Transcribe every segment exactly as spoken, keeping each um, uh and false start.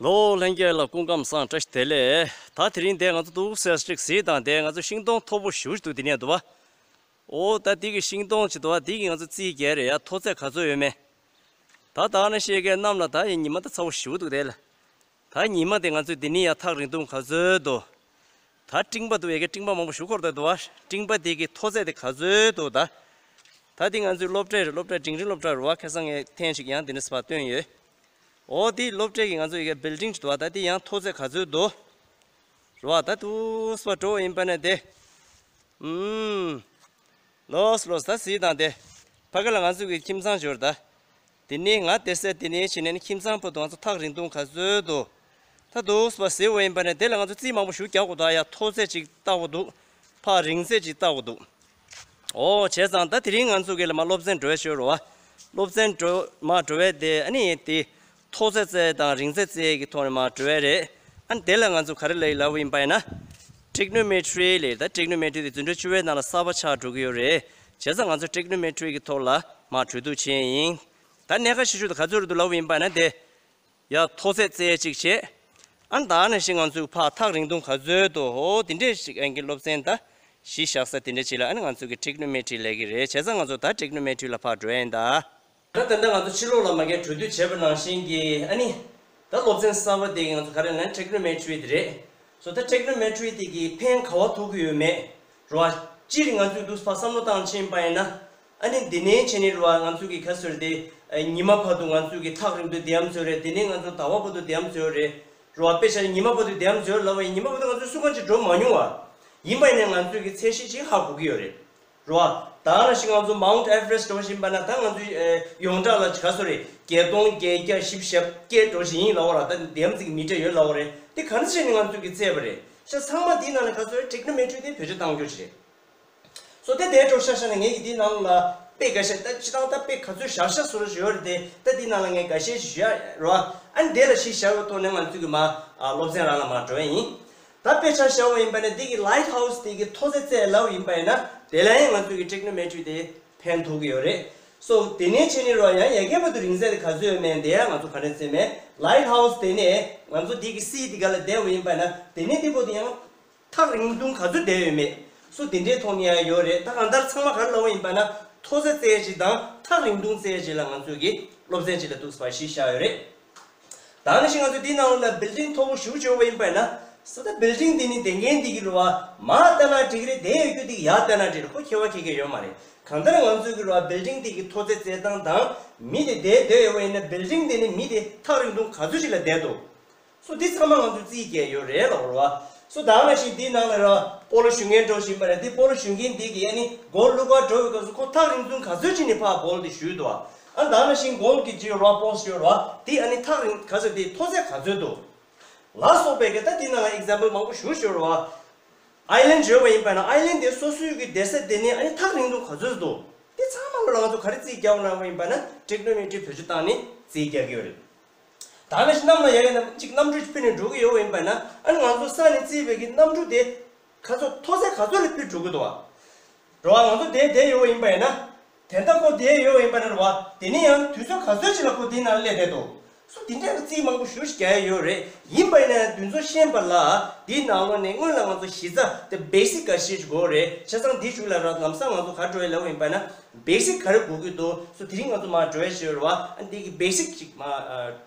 ལོ། ལྷན་རྒྱས་ལ་སྐུ་ཁམས་བཟང་། བཀྲ་ཤིས་བདེ་ལེགས། ད་དེ་རིང་དེ་ང་ཚོ་འདུག་སེ་ཅིག་གཟིགས་དང་། དེ་ང་ཚོ་ཤིང་སྡོང་མཐོ་པོ་ཞེ་པོ་ཅིག་འདུག་དེ་ནས་འདུག་བ། ཨོ་ད་དེ་གི་ཤིང་སྡོང་ཅིག་འདུག་བ། དེ་གི་ང་ཚོ་རྩིས་རྒྱག་རེད་ཡ། མཐོ་ཚད་ག་ཚོད་ཡོད་མེད། ད་ད་ནས་བཤད་མཁན་རྣམས་ལ། ད་ཡིན་ཉི་མ་ད་ཚ་པོ་ཞེ་པོ་འདུག་དེ་ལ། ད་ཉི་མ་དེ་ང་ཚོས་འདི་ནས་ཡར་ཐག་རིང་ཐུང་ག་ཚོད་འདུག་ད་སྤྲིན་པ་འདུག་ཡ་གི་སྤྲིན་པ་མང་པོ་ཞིག་འཁོར་བསྡད་འདུག་བ། སྤྲིན་པ་དེ་གི་མཐོ་ཚད་དེ་ག་ཚོད་འདུག་ད་ད་དེ་ང་ཚོའི་སློབ་གྲྭའི་རེད། སློབ་གྲྭ་འབྲིང་རིམ་སློབ་གྲྭ་རེད་བ། ཁ་སང་ངས་ཐེངས་ཤིག་ཡང་འདི་ནས་ཕར་བཏོན་ཡོད། འོ་དེ་སློབ་གྲྭའི་གི་ང་ཚོ་ཡི་གེ་བིལ་ཌིང་ཅིག་འདུག་བ། ད་དེ་ཡང་མཐོ་ཚད་ག་ཚོད་འདུག་རེད་བ། ད་འདུག་སེ་འགྲོ་ཡིན་པ་ན་དེ། ཨུམ། ལོས་ལོས། ད་གཟིགས་དང་དེ། ཕ་གི་ལ་ང་ཚོ་གི་ཁྱིམ་ཚང་འབྱོར་ད། དེ་ནས་ང་བསྡད་སའི་དེ་ནས་བྱས་ནས་ནི་ཁྱིམ་ཚང་བར་དུ་ང་ཚོ་ཐག་རིང་ཐུང་ག་ཚོད་འདུག་ད་འདུག་སེ་གཟིགས་པ་ཡིན་པ་ན་དེ་ལ་ང་ཚོ་རྩིས་མང་པོ་ཞིག་རྒྱག་དགོས་འདུག་ཡ། མཐོ་ཚད་ཅིག་བལྟ་དགོས་འདུག་ཕར་རིང་ཚད་ཅིག་བལྟ་དགོས་འདུག་འོ་བྱས་ཙང་ད་དེ་རིང་ང་ཚོ་གི་ལ་མ་སློབ་ཚན་འགྲོ་བའི་ཞོར་རོ། སློབ་ཚན་འགྲོ་མ་འགྲོ་བའི་དེ་ཨ་ནི་དེ། མཐོ་ཚད་བཙལ་དང་རིང་ཚད་བཙལ་གྱི་ཐོག་ནས་མར་འགྲོ་ཡ་རེད། ཨ་ནི་དེ་ལ་ང་ཚོ་ག་རེ་ལབ་ཡིན་ལབ་ཡིན་པ་ཡིན་ན། ཊེག་ནོ་མེ་ཊི་རི་ལབ་ཡོད། ད་ཊེག་ནོ་མེ་ཊི་རི་དེ་འཛིན་གྲྭ་བཅུ་པའི་ནང་ལ་གསར་པ་ཆགས་འགྲོ་གི་ཡོད་རེད། བྱས་ཙང་ང་ཚོ་ཊེག་ནོ་མེ་ཊི་རི་གི་ཐོག་ལ་མར་གྲོས་བསྡུར་བྱས་ཡིན། ད་གནད་འགག་ཆེ་ཤོས་དེ་ག་ཚོད་རེད་འདུག་ལབ་ཡིན་པ་ན་དེ། ཡ་མཐོ་ཚད་བཙལ་ཅིག་བྱས། ཨ་ནི་ད་ནང་བཞིན་ང་ཚོའི་ཕར་ཐག་རིང་ཐུང་ག་ཚོད་འདུག་འོ་དེ་འདྲས་ཤིག་ཨང་གི་སློབ་ཚན་ད་གཞི་བཞག་ས་དེ་འདྲས་ཅིག་ལ་ཨ་ནི་ང་ཚོ་གི་ཊེག་ནོ་མེ་ཊི་རི་ལབ་ཀྱི་རེད། བྱས་ཙང་ང་ཚོ་ད་ཊེག་ནོ་མེ་ཊི་རི་ལ་ཕར་འགྲོ་ཡ་ཡིན་ད། ད་ད་ལྟ་ང་ཚོ་ཕྱི་ལོགས་ལ་མ་གིར་གྲོས་བསྡུར་བྱས་པ་ནང་བཞིན་གྱི་ཨ་ནི། ད་སློབ་ཚན་གསར་པ་དེ་ང་ཚོ་ག་རེ་ལབ་ན་ཊེག་ནོ་མེ་ཊི་རི་དེ་རེད། སོ་ད་ཊེག་ནོ་མེ་ཊི་རི་དེ་གི་ཕན་ག་བ་ཐོགས་ཀྱི་ཡོད་མེད་རེད་བ། སྤྱིར་ང་ཚོས་འདུག་ཕར་བསམ་བློ་བཏང་ཕྱིན་པ་ཡིན་ན། ཨ་ནི་འདི་ནས་བྱས་ནས་རེད་བ། ང་ཚོ་གི་ག་ཟེར་དེ། ཉི་མ་བར་དུ་ང་ཚོ་གི་ཐག་རིང་དུ་བསྡད་ཡམ་ཚོད་རེད། དེ་ནས་ང་ཚོ་ཟླ་བ་བར་དུ་བསྡད་ཡམ་ཚོད་རེད། རེད་བ། དཔེ་ཆ་ནི་ཉི་མ་བར་དུ་བསྡད་ཡམ་ཚོད་ལབ་པ་ཡིན། ཉི་མ་བར་དུ་ང་ཚོ་སུ་གང་ཅིག་འགྲོ་མ་མྱོང་བ། ཡིན་པ་ཡིན་ན་ང་ཚོས་གི་ཚད་གཞི་ཅིག་ཧ་གོ་གི་ཡོད་རེད། རེད་བ། ད་ག་ནང་བཞིན་ང་ཚོ་མའུནཊ་ཨེ་ཝ་རེ་སི་ཊི་འགྲོ་བཞིན་པ་ན་ད་ང་ཚོའི་ཨེ་ཡོངས་གྲགས་ལ་ག་ཚོད་རེད། བརྒྱད་སྟོང་བརྒྱད་བརྒྱ་བཞི་བཅུ་ཞེ་བརྒྱད་འགྲོ་བཞིན་ཡིན་ལབ་པ་ར། ད་འདེམས་ཙིག་མི་འདྲ་ཡོད་ལབ་པ་རེད། དེ་ག་འདྲ་བྱས་ནས་ང་ཚོས་ཀྱི་བཙལ་བ་རེད། ཤ་ཚང་མ་དེའི་ནང་ནས་ག་ཚོད་རེད། ཊེག་ནོ་མེ་ཊི་རི་དེ་བེད་སྤྱོད་གཏང་རྒྱུ་ཞིག་རེད། སོ་དེ་དེ་འགྲོ་ཤ་ཤ་ནས་ངས་ཀྱི་དེའི་ནང་ལ་དཔེ་འགའ་ཤས། ད་སྤྱིར་བཏང་ད་དཔེ་ག་ཚོད་བཞག་ཤ་བཟོ་རོགས་ཞུ་ཡོད་རེད་དེ། ད་དེའི་ནང་ལ་ངས་འགའ་ཤས་ཤིག་ཞུ་ཡ་རོ། ཨ་ནི་དེ་ལ་གཞི་བཞག་པའི་ཐོག་ནས་ང་ཚོས་ཀྱི་མ་ཨ་སློབ་ཚན་རང་ལ་མ་འགྲོ་ཡ་ཡིན། ད་དཔེ་ཆ་བཞག་པ་ཡིན་པ་ན་འདི་གི་ལའིཊ་ཧའུ་སི་དེ་གི་མཐོ་ཚད་བཙལ་ལབ་ཡིན་པ་ཡིན་ན། དེ་ལ་ཡང་ང་ཚོས་ཀྱི་ཊེག་ནོ་མེ་ཊི་རི་དེ་ཕན་ཐོགས་ཀྱི་ཡོད་རེད། སོ་དེ་ནས་བྱས་ནས་རོ། ཡང་ཡ་གི་བར་དུ་རིང་ཚད་དེ་ག་ཚོད་ཡོད་མེད་དེ་ཡང་ང་ཚོ་ག་ནས་བཙལ་མེད། ལའིཊ་ཧའུ་སི་དེ་ནས་ང་ཚོ་འདི་གི་སི་དེ་ག་ལ་བསྡད་པ་ཡིན་པ་ན། དེ་ནས་དེ་བར་དུ་ཡང་ཐག་རིང་ཐུང་ག་ཚོད་བསྡད་ཡོད་མེད། སོ་དེ་འདྲའི་ཐོག་ནས་ཡང་ཡོད་རེད། ད་གང་ལྟར་ཚང་མ་ག་རེ་ལབ་པ་ཡིན་པ་ན། མཐོ་ཚད་བཙལ་ཅིག་དང་ཐག་རིང་ཐུང་བཙལ་ཅིག་ལ་ང་ཚོས་ཀྱི་སློབ་ཚན་ཅིག་ལ་འདུག་སེ་ཕར་གཞི་བཞག་ཡོད་རེད། ད་ནང་བཞིན་ང་ཚོ་འདིའི་ནང་ལ་བིལ་ཌིང་མཐོ་པོ་ཞེ་པོ་ཅིག་ཡོད་པ་ཡིན་པ་ཡིན་ན། སོ་ད་བིལ་ཌིང་འདི་ནི་དེ་གན་འདི་གི་རུ་བ་མར་ལྟ་ན་འགྲིག་གི་རེད། དེ་ཡོད་རྒྱུ་འདི་གི་ཡར་ལྟ་ན་འགྲིག་རེད། ཁོ་ཁྱད་པར་ག་གེ་ཡོད་མ་རེད། གང་ལྟར་ང་ཚོའི་གི་རུ་བ་བིལ་ཌིང་འདི་གི་མཐོ་ཚད་བཙལ་སྟངས་དང་། མི་དེ་བསྡད་བསྡད་ཡོད་པ་ཡིན་ན་བིལ་ཌིང་འདི་ནི་མི་དེ་ཐག་རིང་ཐུང་ག་ཚོད་ཅིག་ལ་བསྡད་འདུག་སོ་འདི་ཚང་མ་ང་ཚོས་རྩིས་རྒྱག་ཡོད་རེད་ལབ་རེད་བ། སོ་ད་ནང་བཞིན་འདིའི་ནང་ལ་ར་སྤོ་ལོ་གཞུང་མཁན་འགྲོ་བཞིན་པ་རེད། འདི་སྤོ་ལོ་གཞུང་མཁན་འདི་གིས་ཨ་ནི་གོལ་བླུག་གར་འགྲོ་བའི་སྐབས་སུ་ཁོ་ཐག་རིང་ཐུང་ག་ཚོད་ཅིག་ནས་ཕར་བོལ་ཏེ་གཞུས་འདུག་བ། ཨ་ད་ནང་བཞིན་གོལ་གྱི་རྗེས་ར་པོ་སི་ཡོད་ར་བ། འདི་ཨ་ནི་ཐག་རིང་ག་ཚོད། དེ་མཐོ་ཚད་ག་ཚོད་འདུག་ལ་སོགས་པའི་གི་ད་འདི་ནང་ལ་ཨེག་ཛམ་པལ་མང་པོ་ཞིག་ཡོད་རེད་བ། ཨའི་ལན་ཡོད་པ་ཡིན་པ་ན་ཨའི་ལན་དེ་སོ་སོའི་གི་བསྡད་ས་དེ་ནས་ཨ་ནི་ཐག་རིང་ཐུང་ག་ཚོད་འདུག་དེ་ཚང་མ་ལ་ང་ཚོ་ག་རེ་རྩིས་རྒྱག་དགོས་ན་པ་ཡིན་པ་ན་ཊེག་ནོ་མེ་ཊི་རི་བེད་སྤྱོད་བཏང་ནས་རྩིས་རྒྱག་གི་ཡོད་རེད། ད་ནི་གནམ་ལ་ཡ་ཡིན་ན་གཅིག་གནམ་གྲུ་ཕུད་ནས་འགྲོ་གི་ཡོད་པ་ཡིན་པ་ན། ཨ་ནི་ང་ཚོ་ས་ནས་རྩིས་པའི་གི་གནམ་གྲུ་དེ་ག་ཚོད་མཐོ་ཚད་ག་ཚོད་ལ་ཕུད་འགྲོ་གི་འདུག་བ། རེད་བ། ང་ཚོ་དེ་བསྡད་ཡོད་པ་ཡིན་པ་ཡིན་ན། དེ་ལྟ་ཁོ་བསྡད་ཡོད་པ་ཡིན་པ་ན་རེད་བ། དེ་ནས་ཡང་དུས་ཚོད་ག་ཚོད་ཅིག་ལ་ཁོ་དེའི་ནང་སླེབས་བསྡད་འདུག་སོ་དེ་འདྲའི་རྩིས་མང་པོ་ཞེ་པོ་ཅིག་རྒྱག་ཡ་ཡོད་རེད། ཡིན་པ་ཡིན་ན་ཡང་དེ་ཚོ་ཤེས་པ་ལ་དེའི་ནང་ལོགས་ནས་སྔོན་ལ་ང་ཚོ་གཞི་རྩ་དེ་བེ་སིག་འགའ་ཤས་ཅིག་དགོས་རེད། བྱས་ཙང་དེའི་གཞུག་ལ་ར་ལམ་སང་ང་ཚོ་ག་འགྲོ་ཡ་ལབ་པ་ཡིན་པ་ན་བེ་སིག་ག་རེ་དགོས་ཀྱི་འདུག་སོ་དེ་རིང་ང་ཚོ་མར་འགྲོ་ཡ་ཞིག་ཡོད་རེད་བ། ཨ་འདི་གི་བེ་སིག་ཅིག་མར་ཨ་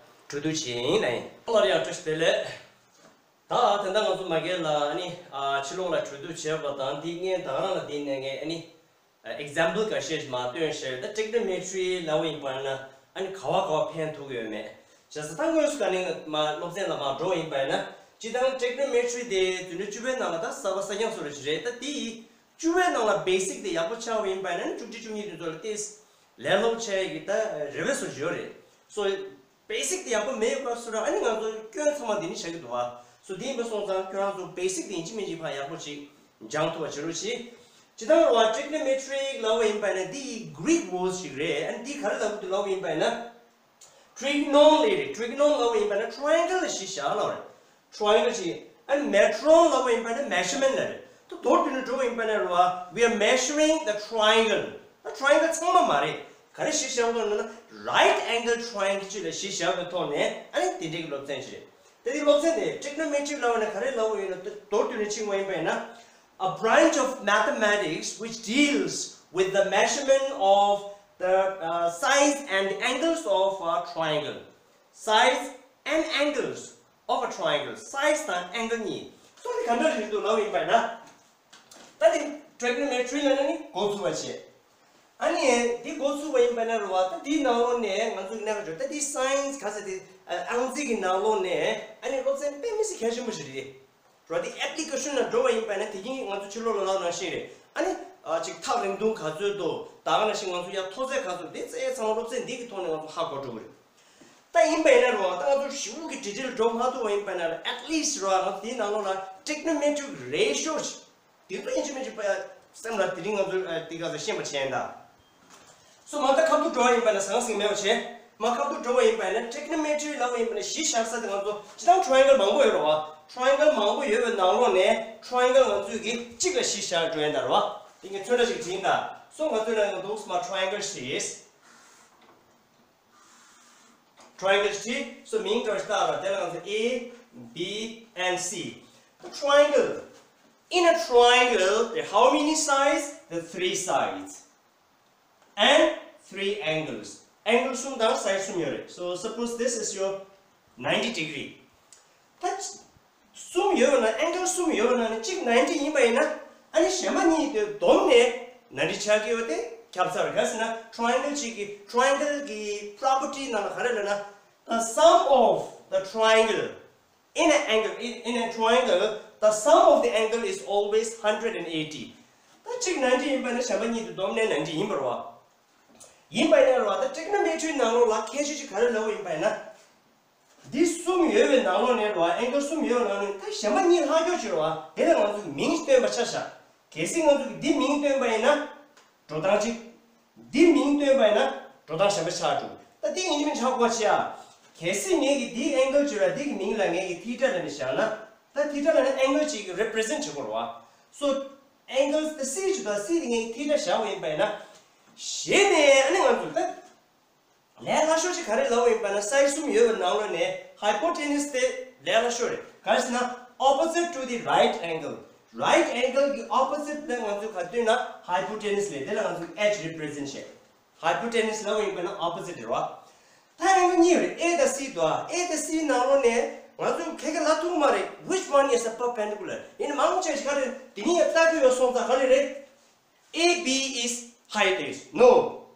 གྲོས་བསྡུར་བྱེད་ཡིན་ལ་ཡིན། ལ་ཡ་བཀྲ་ཤིས་བདེ་ལེགས། ད་དེ་འདྲ་ང་ཚོ་མ་གིར་ལ་ཨ་ནི་ཨ་ཕྱི་ལོགས་ལ་གྲོས་བསྡུར་བྱས་པ་དང་། འདི་ངས་ད་ག་རང་ལ་འདི་ནས་ངས་ཨ་ནི་ཨེག་ཛམ་པལ་འགའ་ཤས་མར་སྟོན་བཞག་ད་ཊེག་ནོ་མེ་ཊི་རི་ལབ་པ་ཡིན་པ་ན་ཨ་ནི་ག་བ་ག་བ་ཕན་ཐོགས་ཡོད་མེད། བྱས་ཙང་ད་དངོས་སུ་ག་ནས་མར་སློབ་ཚན་ལ་མར་འགྲོ་ཡིན་པ་ཡིན་ན། སྤྱིར་བཏང་ཊེག་ནོ་མེ་ཊི་རི་དེ་འཛིན་གྲྭ་བཅུ་པའི་ནང་ལ་ད་གསར་པ་གསར་རྐྱང་བཟོ་འདྲ་ཞིག་རེད། ད་དེ་ཡི་བཅུ་པའི་ནང་ལ་བེ་སིག་དེ་ཡག་པོ་ཆགས་པ་ཡིན་པ་ཡིན་ན་བཅུ་གཅིག་བཅུ་གཉིས་དེ་ཚོ་ལ་ཏོག་ཙམ་ལས་སླ་པོ་ཆགས་ཡ་གི་ད་རེ་བ་བཟོ་འདྲ་ཡོད་རེད། སོ་བེ་སིག་དེ་ཡག་པོ་མེད་སྐབས་སུ་ར་ཨ་ནི་ང་ཚོ་སྐྱོན་ཚང་མ་དེ་ནས་ཆགས་ཀྱི་འདུག་བ། སོ་དེ་ཡིན་པ་སོང་ཙང་ཁྱོད་རང་ཚོ་བེ་སིག་དེ་ཡིན་གཅིག་མིན་གཅིག་ཕར་ཡག་པོ་ཅིག་སྦྱང་ཐུབ་པ་བྱེད་རོགས་གྱིས། ཇི་ལྟར་བ་ཊེག་ནོ་མེ་ཊི་རི་ལབ་པ་ཡིན་པ་ན་འདི་ཡི་གྷི་རིག་ཝརཌ་ཞིག་རེད། ཨ་ནི་འདི་ག་རེ་ལབ་ཀྱི་འདུག་ལབ་པ་ཡིན་པ་ན། ཊི་རི་གོ་ནོན་ལབ་རེད། ཊི་རི་གོ་ནོན་ལབ་པ་ཡིན་པ་ན་ཊ་ར་ཡན་གལ་ལ་གཞི་བཞག་ལབ་རེད། ཊ་ར་ཡན་གལ་ཅིག་ཨ་ནི་མེ་ཊི་རོན་ལབ་པ་ཡིན་པ་ན་མེ་ཇར་མེན་ཊི་ལབ་རེད། ད་མདོར་བསྡུས་ནས་འགྲོ་བ་ཡིན་པ་ན་རེད་བ། We are measuring the triangle. ད་ཊ་ར་ཡན་གལ་ཚང་མ་མ་རེད། ག་རེ་གཞི་བཞག་དགོས་ན་རའིཊ་ཨེང་གལ་ཊ་ར་ཡན་གལ་ཅིག་ལ་གཞི་བཞག་པའི་ཐོག་ནས་ཨ་ནི་དེ་འདྲའི་གི་སློབ་ཚན་ཞིག་རེད། དེ་སློབ་ཚན་དེ་ཊི་རིག་ནོ་མེ་ཊི་རི་ལབ་པ་ན་ག་རེ་ལབ་པ་ཡིན་ན། མདོར་བསྡུས་ནས་ཕྱིན་པ་ཡིན་པ་ཡིན་ན། A branch of mathematics which deals with the measurement of the uh, sides and angles of a triangle. Sides and angles of a triangle. Sides དང་angle གཉིས། སོ་དེ་ག་འདྲ་རེད་འདུག་ལབ་པ་ཡིན་པ་ཡིན་ན། ད་དེ་ཊི་རིག་ནོ་མེ་ཊི་རི་ལབ་ན་ནི་འགོ་ཚུགས་པ་བྱས། ཨ་ནི་དེ་འགོ་ཚུགས་པ་ཡིན་པ་ན་རེད་བ། ད་དེའི་ནང་ལོགས་ནས་ང་ཚོ་གི་གནད་འགག་ཅིག་ད་དེ་སའེན་སི་ག་ས་དེ་ཨང་རྩིས་ཀྱི་ནང་ལོགས་ནས་ཨ་ནི་སློབ་ཚན་དཔེ་མི་སྲིད་གལ་ཆེན་པོ་ཞིག་རེད། རེད་བ། དེ་ཨེབ་ལི་ཀེ་ཤན་ལ་འགྲོ་བ་ཡིན་པ་ན་དེ་གིན་ང་ཚོ་ཕྱི་ལོགས་ལ་ལབ་ནང་བཞིན་རེད། ཨ་ནི་ཨ་ཅིག་ཐག་རིང་ཐུང་ག་ཚོད་འདུག་ད་ག་ནང་བཞིན་ང་ཚོ་ཡར་མཐོ་ཚད་ག་ཚོད་དེ་ཚང་མ་སློབ་ཚན་འདི་གི་ཐོག་ནས་ང་ཚོ་ཧ་གོ་འགྲོ་གི་རེད། ད་ཡིན་པ་ཡིན་ན་རེད་བ། ད་ང་ཚོ་ཞེ་པོ་གི་ཌི་ཊེལ་འགྲོ་མ་ཐུབ་པ་ཡིན་པ་ན་ཨེཊ་ལིསཊ་རེད་བ། ང་ཚོ་དེའི་ནང་ལོགས་ལ་ཊི་རིག་ནོ་མེ་ཊི་རིག་རེ་ཤོ་ཞིག་དེ་ཚོ་ཡིན་གཅིག་མིན་གཅིག་སེམས་ལ་དེ་རིང་ང་ཚོ་ཨ་དེ་ག་ཚོད་ཤེས་པ་བྱས་ཡིན་ད། སོ་མ་ད་ཁ་ཐུག་འགྲོ་བ་ཡིན་པ་ན་ཟང་ཟིང་མེད་པ་བྱས། མ་ཁ་ཐུག་འགྲོ་བ་ཡིན་པ་ན་ཊི་རིག་ནོ་མེ་ཊི་རི་ལབ་པ་ཡིན་པ་ན་གཞི་བཞག་ས་དེ་ང་ཚོ་སྤྱིར་བཏང་ཊ་རི་ཡན་གལ་མང་པོ་ཡོད་རེད་བ། ཊ་རི་ཡན་གལ་མང་པོ་ཡོད་པའི་ནང་ལོགས་ནས་ཊ་རི་ཡན་གལ་ང་ཚོས་གི་གཅིག་ལ་གཞི་བཞག་འགྲོ་ཡིན་ད་རེད་བ། དེ་ངས་ཚོན་ཁྲ་ཞིག་བྲིས་ཡིན་ད། སོ་ང་ཚོས་ལ་འདུག་སེ་མ་ཊ་རི་ཡན་གལ་ཞིག་ཊ་རི་ཡན་གལ་ཞིག་བྲིས། སོ་མིང་འདྲ་བ་ཞིག་བཏགས་ལ་དེ་ལ་ང་ཚོ་A B and C. The triangle. In a triangle, there are how many sides? The three sides. And three angles. Angle གསུམ་དང་སའེཌ་གསུམ་ཡོད་རེད། So suppose this is your ninety degree. ད་གསུམ་ཡོད་པ་ན། ཨེང་གལ་གསུམ་ཡོད་པ་ན་ནི་གཅིག་ནའིན་ཊི་ཡིན་པ་ཡིན་ན། ཨ་ནི་གཞན་པ་གཉིས་དེ་བསྡོམས་ནས་ནའིན་ཊི་ཆགས་ཀྱི་ཡོད་དེ་ཁྱབ་ཚར། ག་ཟེར་ན་ཊ་རི་ཡན་གལ་གཅིག་གི་ཊ་རི་ཡན་གལ་གི་པོ་རོ་པར་ཊི་ནང་ལ་ག་རེ་ལབ་ན། The sum of the triangle in an angle, in, in a triangle, the sum of the angle is always hundred and eighty. ད་གཅིག་ནའིན་ཊི་ཡིན་པ་ན་གཞན་པ་གཉིས་དེ་བསྡོམས་ནས་ནའིན་ཊི་ཡིན་པ་རེད་བ། ཡིན་པ་ཡིན་ན་རེད་བ། ད་ཊི་རིག་ནོ་མེ་ཊི་རི་ནང་ལོགས་ལ་ཁྱད་ཆོས་ཅིག་ག་རེ་ལབ་པ་ཡིན་པ་ཡིན་ན། འདི་གསུམ་ཡོད་པའི་ནང་ལོགས་ནས་རེད་བ། ཨེང་གལ་གསུམ་ཡོད་པའི་ནང་ནས་ད་གཞན་པ་གཉིས་ལྷག་སྐྱོར་བྱེད་རེད་བ། དེ་ལ་ང་ཚོས་མིང་ཞིག་བཏོན་པ་ཆ་བཞག་གལ་སྲིད་ང་ཚོས་འདི་མིང་བཏོན་པ་ཡིན་ན་འགྲོ་སྟངས་གཅིག་འདི་མིང་བཏོན་པ་ཡིན་ན་འགྲོ་སྟངས་གཞན་པ་ཆགས་འགྲོ། ད་འདི་ཡིན་གཅིག་མིན་གཅིག་ཧ་གོ་བྱེད་ཨ། གལ་སྲིད་ངས་ཀྱི་འདི་ཨེང་གལ་བྱེད་ར། འདི་གི་མིང་ལ་ངས་ཀྱི་ཐི་ཊ་ལབ་ནས་བཞག་ན། ད་ཐི་ཊ་ལབ་ན་ཨེང་གལ་གཅིག་གི་རེ་པི་རི་ཛེན་ཊི་བྱེད་དགོས་རེད་བ། སོ་ཨེང་གལ་ད་སི་བྱེད་དང་སི་དེ་ངས་ཐི་ཊ་བཞག་པ་ཡིན་པ་ཡིན་ན། གཞི་ནས་ཨ་ནི་ང་ཚོས་ད། ལས་སླ་ཤོས་ཅིག་ག་རེ་ལབ་པ་ཡིན་པ་ན། སའིཌ་གསུམ་ཡོད་པའི་ནང་ལོགས་ནས་ཧའི་པོ་ཊེ་ནུ་སི་དེ་ལས་སླ་ཤོས་རེད། ག་རེ་ཟེར་ན་opposite to the right angle. Right angle གི་ཨོ་པོ་སི་ཊི་ལ་ང་ཚོས་ག་བསྟུན་ན་ཧའི་པོ་ཊེ་ནུ་སི་ལབ། དེ་ལ་ང་ཚོས་ཨེཆ་རེ་པི་རི་ཛེན་ཊི་བྱས། ཧའི་པོ་ཊེ་ནུ་སི་ལབ་པ་ཡིན་པ་ན་ཨོ་པོ་སི་ཊི་རེད་བ། ད་ཨེང་གལ་གཉིས་རེད། ཨེ་དང་སི་འདུག་ཨ། ཨེ་དང་སི་ནང་ལོགས་ནས་ང་ཚོས་ཁ་ཁ་ལབ་ཐུབ་ཀྱི་མ་རེད། Which one is the perpendicular? ཡིན་ན་མང་ཆེ་ཞིག་ག་རེ་དེ་གཉིས་ལྟ་གི་ཡོད་སོང་ཙང་ག་རེ་རེད། A B is height is. No.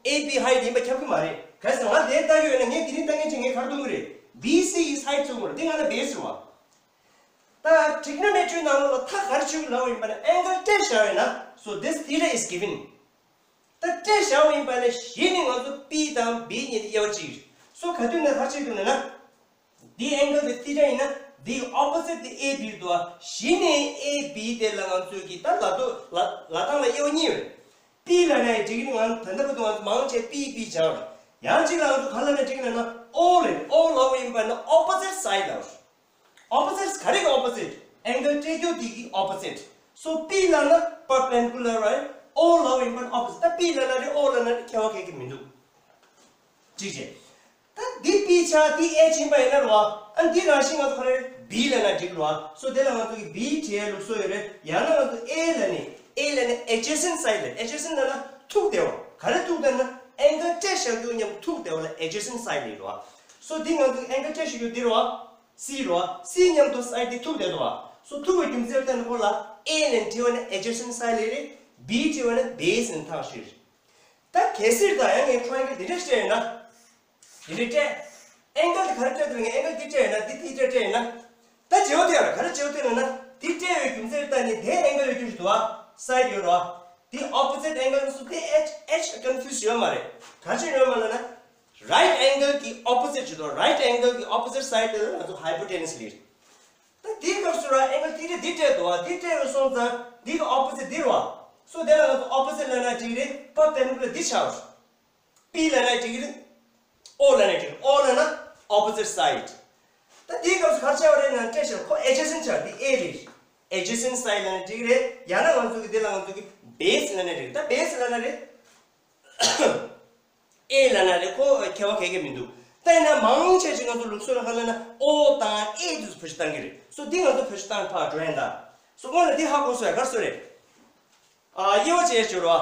A B height ཡིན་པ་ཁྱབ་ཀྱི་མ་རེད། གལ་སྲིད་ང་དེ་ལྟ་གི་ཡོད་ན་ངས་དེ་རིང་ལྟ་མཁན་ཅིག་ངས་ག་རེ་གཏོང་གི་རེད། B C is height གཏོང་གི་རེད། དེ་ང་ལ་བེ་སི་རེད་བ། ད་ཊི་རིག་ནོ་མེ་ཊི་རི་ནང་ལོགས་ལ་ད་ག་རེ་བྱེད་དགོས་ལབ་པ་ཡིན་པ་ན་ཨེང་གལ་སྤྲད་བཞག་ཡོད་ན། So this theta is given. ད་སྤྲད་བཞག་པ་ཡིན་པ་ན་གཞི་ནས་ང་ཚོ་པི་དང་བི་གཉིས་དེ་དབྱེ་བ་གཅིག་རེད། སོ་ག་དུས་ནས་ག་རེ་བྱེད་དགོས་ན། འདི་ཨེང་གལ་དེ་ཐི་ཊ་ཡིན་ན། འདི་ཨོ་པོ་སི་ཊི་དེ་ཨེ་བི་རེད་འདུག་ཨ། གཞི་ནས་ཨེ་བི་དེ་ལ་ང་ཚོས་ཀྱི་ད་ལ་དོ་ལ་ལ་སྟངས་ལ་དབྱེ་བ་གཉིས་ཡོད། པི་ལབ་ན་ཡང་འགྲིག་གི་རེད། ང་ད་ལྟ་བར་དུ་ང་ཚོ་མང་ཆེ་པི་པི་སྦྱངས་རེད། ཡང་གཅིག་ལ་ང་ཚོ་ག་ལབ་ན་འགྲིག་གི་ལབ་ན་ཨོ་རེད། ཨོ་ལབ་པ་ཡིན་པ་ན་opposite side ལབ་རེད། ཨོ་པོ་སི་ཊི་ག་རེ་གི་ཨོ་པོ་སི་ཊི། ཨེང་གལ་སྤྲད་རྒྱུ་དེ་གི་ཨོ་པོ་སི་ཊི། སོ་པི་ལབ་ན་པར་པེན་ཌི་ཀུ་ལར་རེད། ཨོ་ལབ་པ་ཡིན་པ་ན་ཨོ་པོ་སི་ཊི། ད་པི་ལབ་ན་རེད། ཨོ་ལབ་ན་རེད། ཁྱད་པར་གང་ཡང་མི་འདུག་གཅིག་བྱས། ད་འདི་པི་ཆགས། འདི་ཨེཆ་ཡིན་པ་ཡིན་ན་རེད་བ། ཨ་འདི་རང་བཞིན་ང་ཚོ་ག་རེ་བི་ལབ་ན་འགྲིག་རེད་བ། སོ་དེ་ལ་ང་ཚོ་གི་བི་བྲིས་ཡའི་ལུགས་སྲོལ་ཡོད་རེད། ཡང་ན་ང་ཚོ་ཨེ་ལབ་ནས། ཨེ་ལབ་ནས་adjacent side ལབ། adjacent ལབ་ན་ཐུག་བསྡད་པ། ག་རེ་ཐུག་བསྡད་ན་ཨེང་གལ་སྤྲད་བཞག་རྒྱུ་མཉམ་ཐུག་བསྡད་པ་ལ་adjacent side ལབ་རེད་བ། སོ་འདི་ང་ཚོ་གི་ཨེང་གལ་སྤྲད་བཞག་རྒྱུ་འདི་རེད་བ། སི་རེད་བ། སི་མཉམ་དུ་སའིཌ་འདི་ཐུག་བསྡད་འདུག་བ། སོ་ཐུག་པའི་རྒྱུ་མཚན་ལ་བརྟེན་ནས་ཁོ་ལ་ཨེ་ལབ་ནས་བྲིས་པ་ན་adjacent side ལབ་རེད། བི་བྲིས་པ་ན་base ལབ་ནས་ཐག་ཆོད་རེད། ད་གལ་སྲིད་ད་ཡང་ངས་ཊ་རི་ཡན་གལ་འདི་འདྲ་སྤྲད་ཡོད་ན། འདི་འདྲ་སྤྲད། ཨེང་གལ་དེ་ག་རེ་སྤྲད་འདུག་ངས་ཨེང་གལ་འདི་སྤྲད་ཡོད་ན། འདི་ཐི་ཊ་སྤྲད་ཡོད་ན། ད་བྱེད་པ་དེ་ཡང་ག་རེ་བྱེད་པ་དེ་ལབ་ན། འདི་སྤྲད་པའི་རྒྱུ་མཚན་ལ་བརྟེན་ནས་དེ་ཨེང་གལ་ཡོད་རྒྱུ་ཞིག་འདུག་བ། སའིཌ་ཡོད་རེད་བ། འདི་opposite angle སུ་དེ་ཨེཆ་ཨེཆ་ཀོན་ཕིའུ་སི་ཡོད་མ་རེད། ག་རེ་བྱས་ཡོད་མ་ལབ་ན། right angle གི་opposite ཞིག་འདུག right angle གི་opposite side དེ་ལ་ང་ཚོ་hypotenuse ལབ་རེད། ད་འདིའི་སྐབས་སུ་ར་ཨེང་གལ་ཐི་ཊ་འདི་སྤྲད་འདུག་བ། འདི་སྤྲད་ཡོད་སོང་ཙང་འདི་གི་opposite འདི་རེད་བ། སོ་དེ་ལ་ང་ཚོ་opposite ལབ་ན་འགྲིག་རེད། པར་པེན་ཌི་ཀུ་ལར་འདི་ཆགས་རེད། པི་ལབ་ན་འགྲིག་གི་རེད། ཨོ་ལབ་ན་འགྲིག་རེད། ཨོ་ལབ་ན་opposite side། ད་འདིའི་སྐབས་སུ་ག་རེ་ཆགས་པ་རེད་ན་སྤྲད་བཞག་ཁོ་adjacent ཆགས། འདི་ཨེ་རེད། adjacent side ལབ་ན་འགྲིག་གི་རེད། ཡང་ན་ང་ཚོ་གི་འདི་ལ་ང་ཚོ་གི་base ལབ་ན་འགྲིག་རེད། ད་base ལབ་ན་རེད། ཨེ་ལབ་ན་རེད། ཁོ་ཁྱད་པར་ག་གེ་མི་འདུག་ད་ཡིན་ན་མང་ཆེ་ཞིག་ང་ཚོ་ལུགས་སྲོལ་ལ་ག་ལབ་ན་ཨོ་དང་ཨེ་དེ་ཚོ་བེད་སྤྱོད་བཏང་གི་རེད། སོ་འདི་ང་ཚོ་བེད་སྤྱོད་བཏང་ཕར་འགྲོ་ཡིན་ད། སོ་སྔོན་ལ་འདི་ཧ་གོ་སོང་ཡ། ག་རེ་ཟེར་རེད། ཨ་དབྱེ་བ་ཕྱེ་ཕྱེ་རོ།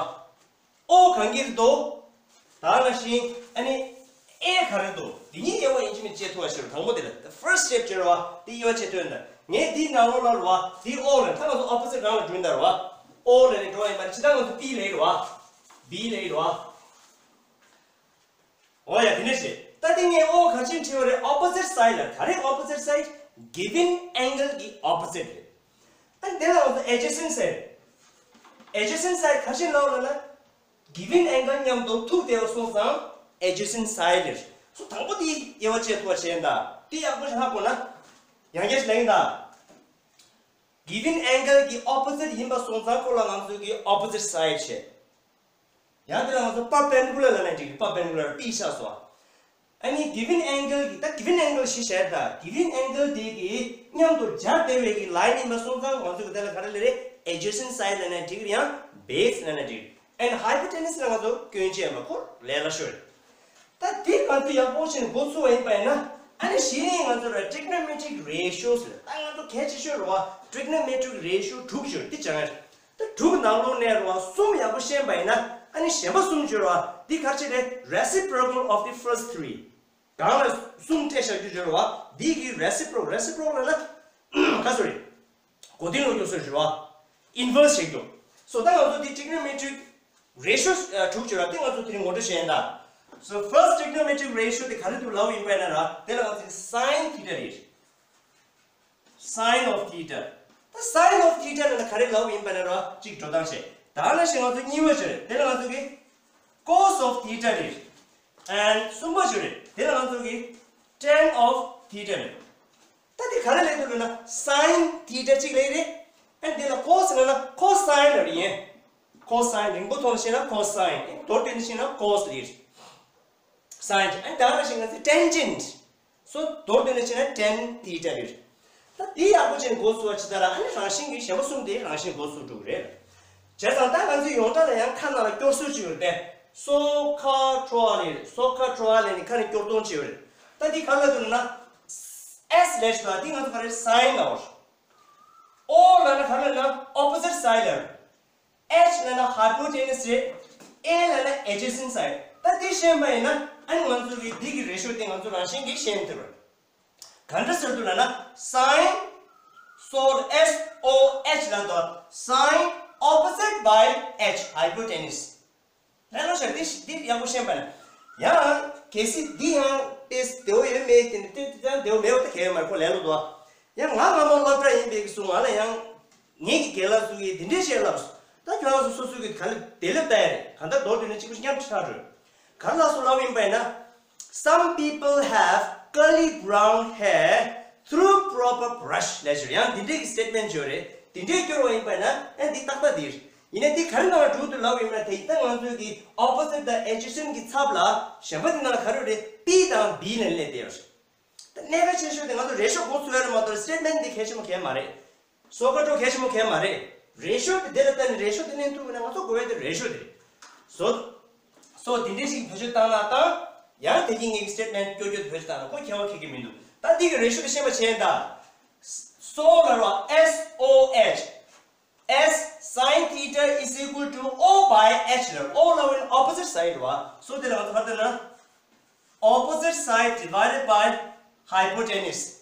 ཨོ་གང་གི་རེད་དོ། ད་ནང་བཞིན་ཨ་ནི་ཨེ་ག་རེ་འདུག་འདི་གཉིས་དབྱེ་བ་ཡིན་གཅིག་མིན་གཅིག་ཕྱེ་ཐུབ་པ་ཞིག་རེད། དང་པོ་དེ་ལ་the first step ཕྱེ་རོ། འདི་དབྱེ་བ་ཕྱེ་ཐུབ་ཡིན་ད། ངས་འདི་ནང་ལོགས་ལ་རོ། འདི་ཨོ་ལ་ད་ང་ཚོ་opposite རང་ལ་འགྲོ་ཡིན་ད་རོ། ཨོ་ལ་ནི་འགྲོ་བ་ཡིན་པ་ནི་ཇི་ལྟར་ང་ཚོ་པི་ལ་ཡིན་རོ། བི་ལ་ཡིན་རོ། འོ་ཡ། དེ་ནས་བྱས། ད་དེ་ངས་ཨོ་ག་ཅིན་བྲིས་པ་རེད། opposite side ལ། ག་རེ་opposite side། given angle གི་opposite རེད། ཨ་ནི་དེ་ལ་ང་ཚོ་adjacent side། adjacent side ག་ཅིན་ལབ་ལབ་ན། given angle མཉམ་དུ་ཐུག་བསྡད་པ་སོང་ཙང་adjacent side རེད། སོ་དང་པོ་དེ་དབྱེ་བ་ཕྱེ་ཐུབ་པ་བྱས་ཡིན་ད། དེ་ཡག་པོ་ཞིག་ཧ་གོ་ན། ཡང་བསྐྱར་ཞིག་ལབ་ཡིན་ད། given angle གི་opposite ཡིན་པ་སོང་ཙང་ཁོ་ལ་ང་ཚོ་གི་opposite side བྱས། ཡང་དེ་ལ་ང་ཚོ་perpendicular ལབ་ན་འགྲིག་གི། perpendicular པི་ཆགས་སོ། ཨ་ནི་given angle གི་ད་given angle ཞེས་བྱ་ད། given angle དེ་གི་མཉམ་དུ་སྦྱར་བསྡད་པའི་གི་line ཡིན་པ་སོང་ཙང་ང་ཚོ་གི་དེ་ལ་ག་རེ་ལབ་རེད། adjacent side ལབ་ན་འགྲིག་གི་རེད། ཡང་base ལབ་ན་འགྲིག་གི། and hypotenuse ལ་ང་ཚོ་སྐྱོན་ཅན་མ་ཁོ་ལས་སླ་ཤོས་རེད། ད་དེ་ང་ཚོ་ཡག་པོ་བྱས་ནས་འགོ་ཚུགས་པ་ཡིན་པ་ཡིན་ན། ཨ་ནི་གཞི་ནས་ང་ཚོ་ལ་trigonometric ratios ཟེར། ད་ང་ཚོ་གལ་ཆེ་ཤོས་རེད་བ། trigonometric ratio དྲུག་ཡོད་རེད། དེ་སྦྱང་ཡ་རེད། ད་དྲུག་ནང་ལོགས་ནས་རེད་བ། གསུམ་ཡག་པོ་ཤེས་པ་ཡིན་ན། ཨ་ནི་གཞན་པ་གསུམ་ཡོད་རེད་བ། འདི་ག་རེ་བྱེད་རེད། reciprocal of the first three གང་ལ་གསུམ་སྤྲད་བཞག་རྒྱུ་ཡོད་རེད་བ། འདི་གི་reciprocal reciprocal ལབ་ན་ག་སོ་རེད། གོ་དོན་ལོག་རྒྱུ་སོ་རེད་བ། inverse བྱེད་རྒྱུ། སོ་ད་ང་ཚོ་འདི་trigonometric ratios དྲུག་ཅིག་ར། དེ་ང་ཚོ་དེ་རིང་ངོ་སྤྲོད་བྱས་ཡིན་ད། So first trigonometric ratio དེ་ག་རེ་འདུག་ལབ་ཡིན་པ་ཡིན་ན་ར། དེ་ལ་ང་ཚོ་sine theta རེད། Sine of theta། ད་sine of theta ལབ་ན་ག་རེ་ལབ་ཡིན་པ་ཡིན་ན་ར། གཅིག་འགྲོ་སྟངས་བྱས། ད་ནང་བཞིན་ང་ཚོ་གཉིས་པ་ཅིག་རེད། དེ་ལ་ང་ཚོ་གི་cos of theta རེད། and གསུམ་པ་ཅིག་རེད། དེ་ལ་ང་ཚོ་གི་tan of theta རེད། ད་དེ་ག་རེ་ལབ་འདུག་ལབ་ན་sine theta གཅིག་ལབ་རེད། and དེ་ལ་cos ལབ་ན་cosine ལབ་རེད། ཡིན། cosine རིང་པོ་ཐོག་ནས་བཤད་ན་cosine། མདོར་བསྡུས་ནས་བཤད་ན་cos ལབ་རེད། sine and ད་ག་ནང་བཞིན་ང་ཚོ་tangent། སོ་མདོར་བསྡུས་ནས་བཤད་ན་tan theta རེད། ད་དེ་ཡག་པོ་བྱས་ནས་འགོ་ཚུགས་པ་ཅིག་ད་ར། ཨ་ནི་རང་བཞིན་གྱི་གཞན་པ་གསུམ་དེ་རང་བཞིན་འགོ་ཚུགས་འགྲོ་གི་རེད། བྱས་ཙང་ད་ང་ཚོའི་ཡོངས་གྲགས་ལ་ཡང་ཁ་ནང་ལ་སྐྱོར་སྲོལ་ཅིག་ཡོད་རེད་པས། སོ་ཁ་ཁྲོ་ཨ་ལེ་རེད། སོ་ཁ་ཁྲོ་ཨ་ལེ་ནི་ཁ་ནས་སྐྱོར་སྟངས་ཅིག་ཡོད་རེད། ད་འདི་ག་རེ་ལབ་འདུག་ལབ་ན། S ལབ་ཞིག་ལ་འདི་ང་ཚོ་ག་རེ་sine ལབ་པ་རེད། O ལབ་ན་ག་རེ་ལབ་ན་opposite side ལབ་རེད། H ལབ་ན་hypotenuse རེད། A ལབ་ན་adjacent side། ད་འདི་ཤེས་པ་ཡིན་ན་ཨ་ནི་ང་ཚོ་གི་འདི་གི་ratio དེ་ང་ཚོ་རང་བཞིན་གྱིས་ཤེས་ཐུབ་རེད། ག་འདྲ་ཟེར་འདུག་ལབ་ན་sine so S O H ལབ་འདུག sine opposite by H hypotenuse། ལས་སླ་ཤོས་འདི་འདི་ཡག་པོ་ཤེས་པ་ན། ཡང་གལ་སྲིད་འདི་ཡང་དཔེ་བདེ་བོ་ཡོད་མེད་དེ་ནི་དཔེ་དེ་ཙང་བདེ་བོ་མེད་པ་ད་གལ་ཡོད་མ་རེད། ཁོ་ལས་སླ་པོ་འདུག་ཡང་ང་སྔ་མོ་སློབ་གྲྭ་ཡིན་པའི་གི་སུ་ང་ལ་ཡང་ངེད་ཀྱི་རྒན་ལགས་སུ་གིས་འདི་འདྲས་བཤད་ལབ་སོང་། ད་ཁྱོད་རང་ཚོ་སོ་སོ་གིས་ག་ལེ་བདེ་ལེགས་ལྟ་ཡ་རེད། གང་ལྟར་མདོར་བསྡུས་ན་གཅིག་པུ་མཉམ་དུ་ཆགས་འགྲོ། ག་རེ་ལབ་སོང་ལབ་ཡིན་པ་ཡིན་ན། Some people have curly brown hair through proper brush ལབ་ཞིག་ཡང་འདི་འདྲས་ཀྱི་statement ཡོད་རེད། འདི་འདྲས་སྐྱོར་བ་ཡིན་པ་ཡིན་ན་ཨ་འདི་ཏག་ཏག་འདི་རེད། ཡིན་ན་འདི་ག་རེ་ནང་ལ་འགྲོ་འདུག་ལབ་ཡིན་ན། དེ་ད་ང་ཚོའི་གི་opposite དང་adjacent གི་ཚབ་ལ་གཞན་པ་འདི་ནང་ལ་ག་རེ་རེད། P དང་B ནས་སླེབས་བསྡད་ཡོད་རེད། ད་གནད་འགག་ཆེ་ཤོས་དེ་ང་ཚོ་ratio གོ་ཚུལ་རེད་མ་གཏོགས་statement འདི་གལ་ཆེན་པོ་གལ་མ་རེད། སོ་ཁ་ཁྲོ་གལ་ཆེན་པོ་གལ་མ་རེད། ratio དེ་དེ་ལ་ལྟ་ནས་ratio དེ་ལེན་ཐུབ་ན་ང་ཚོ་དགོས་པའི་དེ་ratio དེ་རེད། སོ། སོ་དེ་འདྲས་ཞིག་བེད་སྤྱོད་བཏང་ན་དང་། ཡང་དེ་གིན་ངེད་ཀྱི་statement སྐྱོར་སྐྱོར་དེ་བེད་སྤྱོད་བཏང་ན་ཁོ་ཁྱད་པར་ཁེགས་ཀྱི་མི་འདུག་ད་འདི་གི་ratio དེ་ཤེས་པ་བྱས་ད། སོ་ལབ་ར་S O H S sine theta is equal to O by H ལབ། O ལབ་ཡིན་opposite side རེད་བ། སོ་དེ་ལ་ང་ཚོ་ག་རེ་ལབ་ན། opposite side divided by hypotenuse།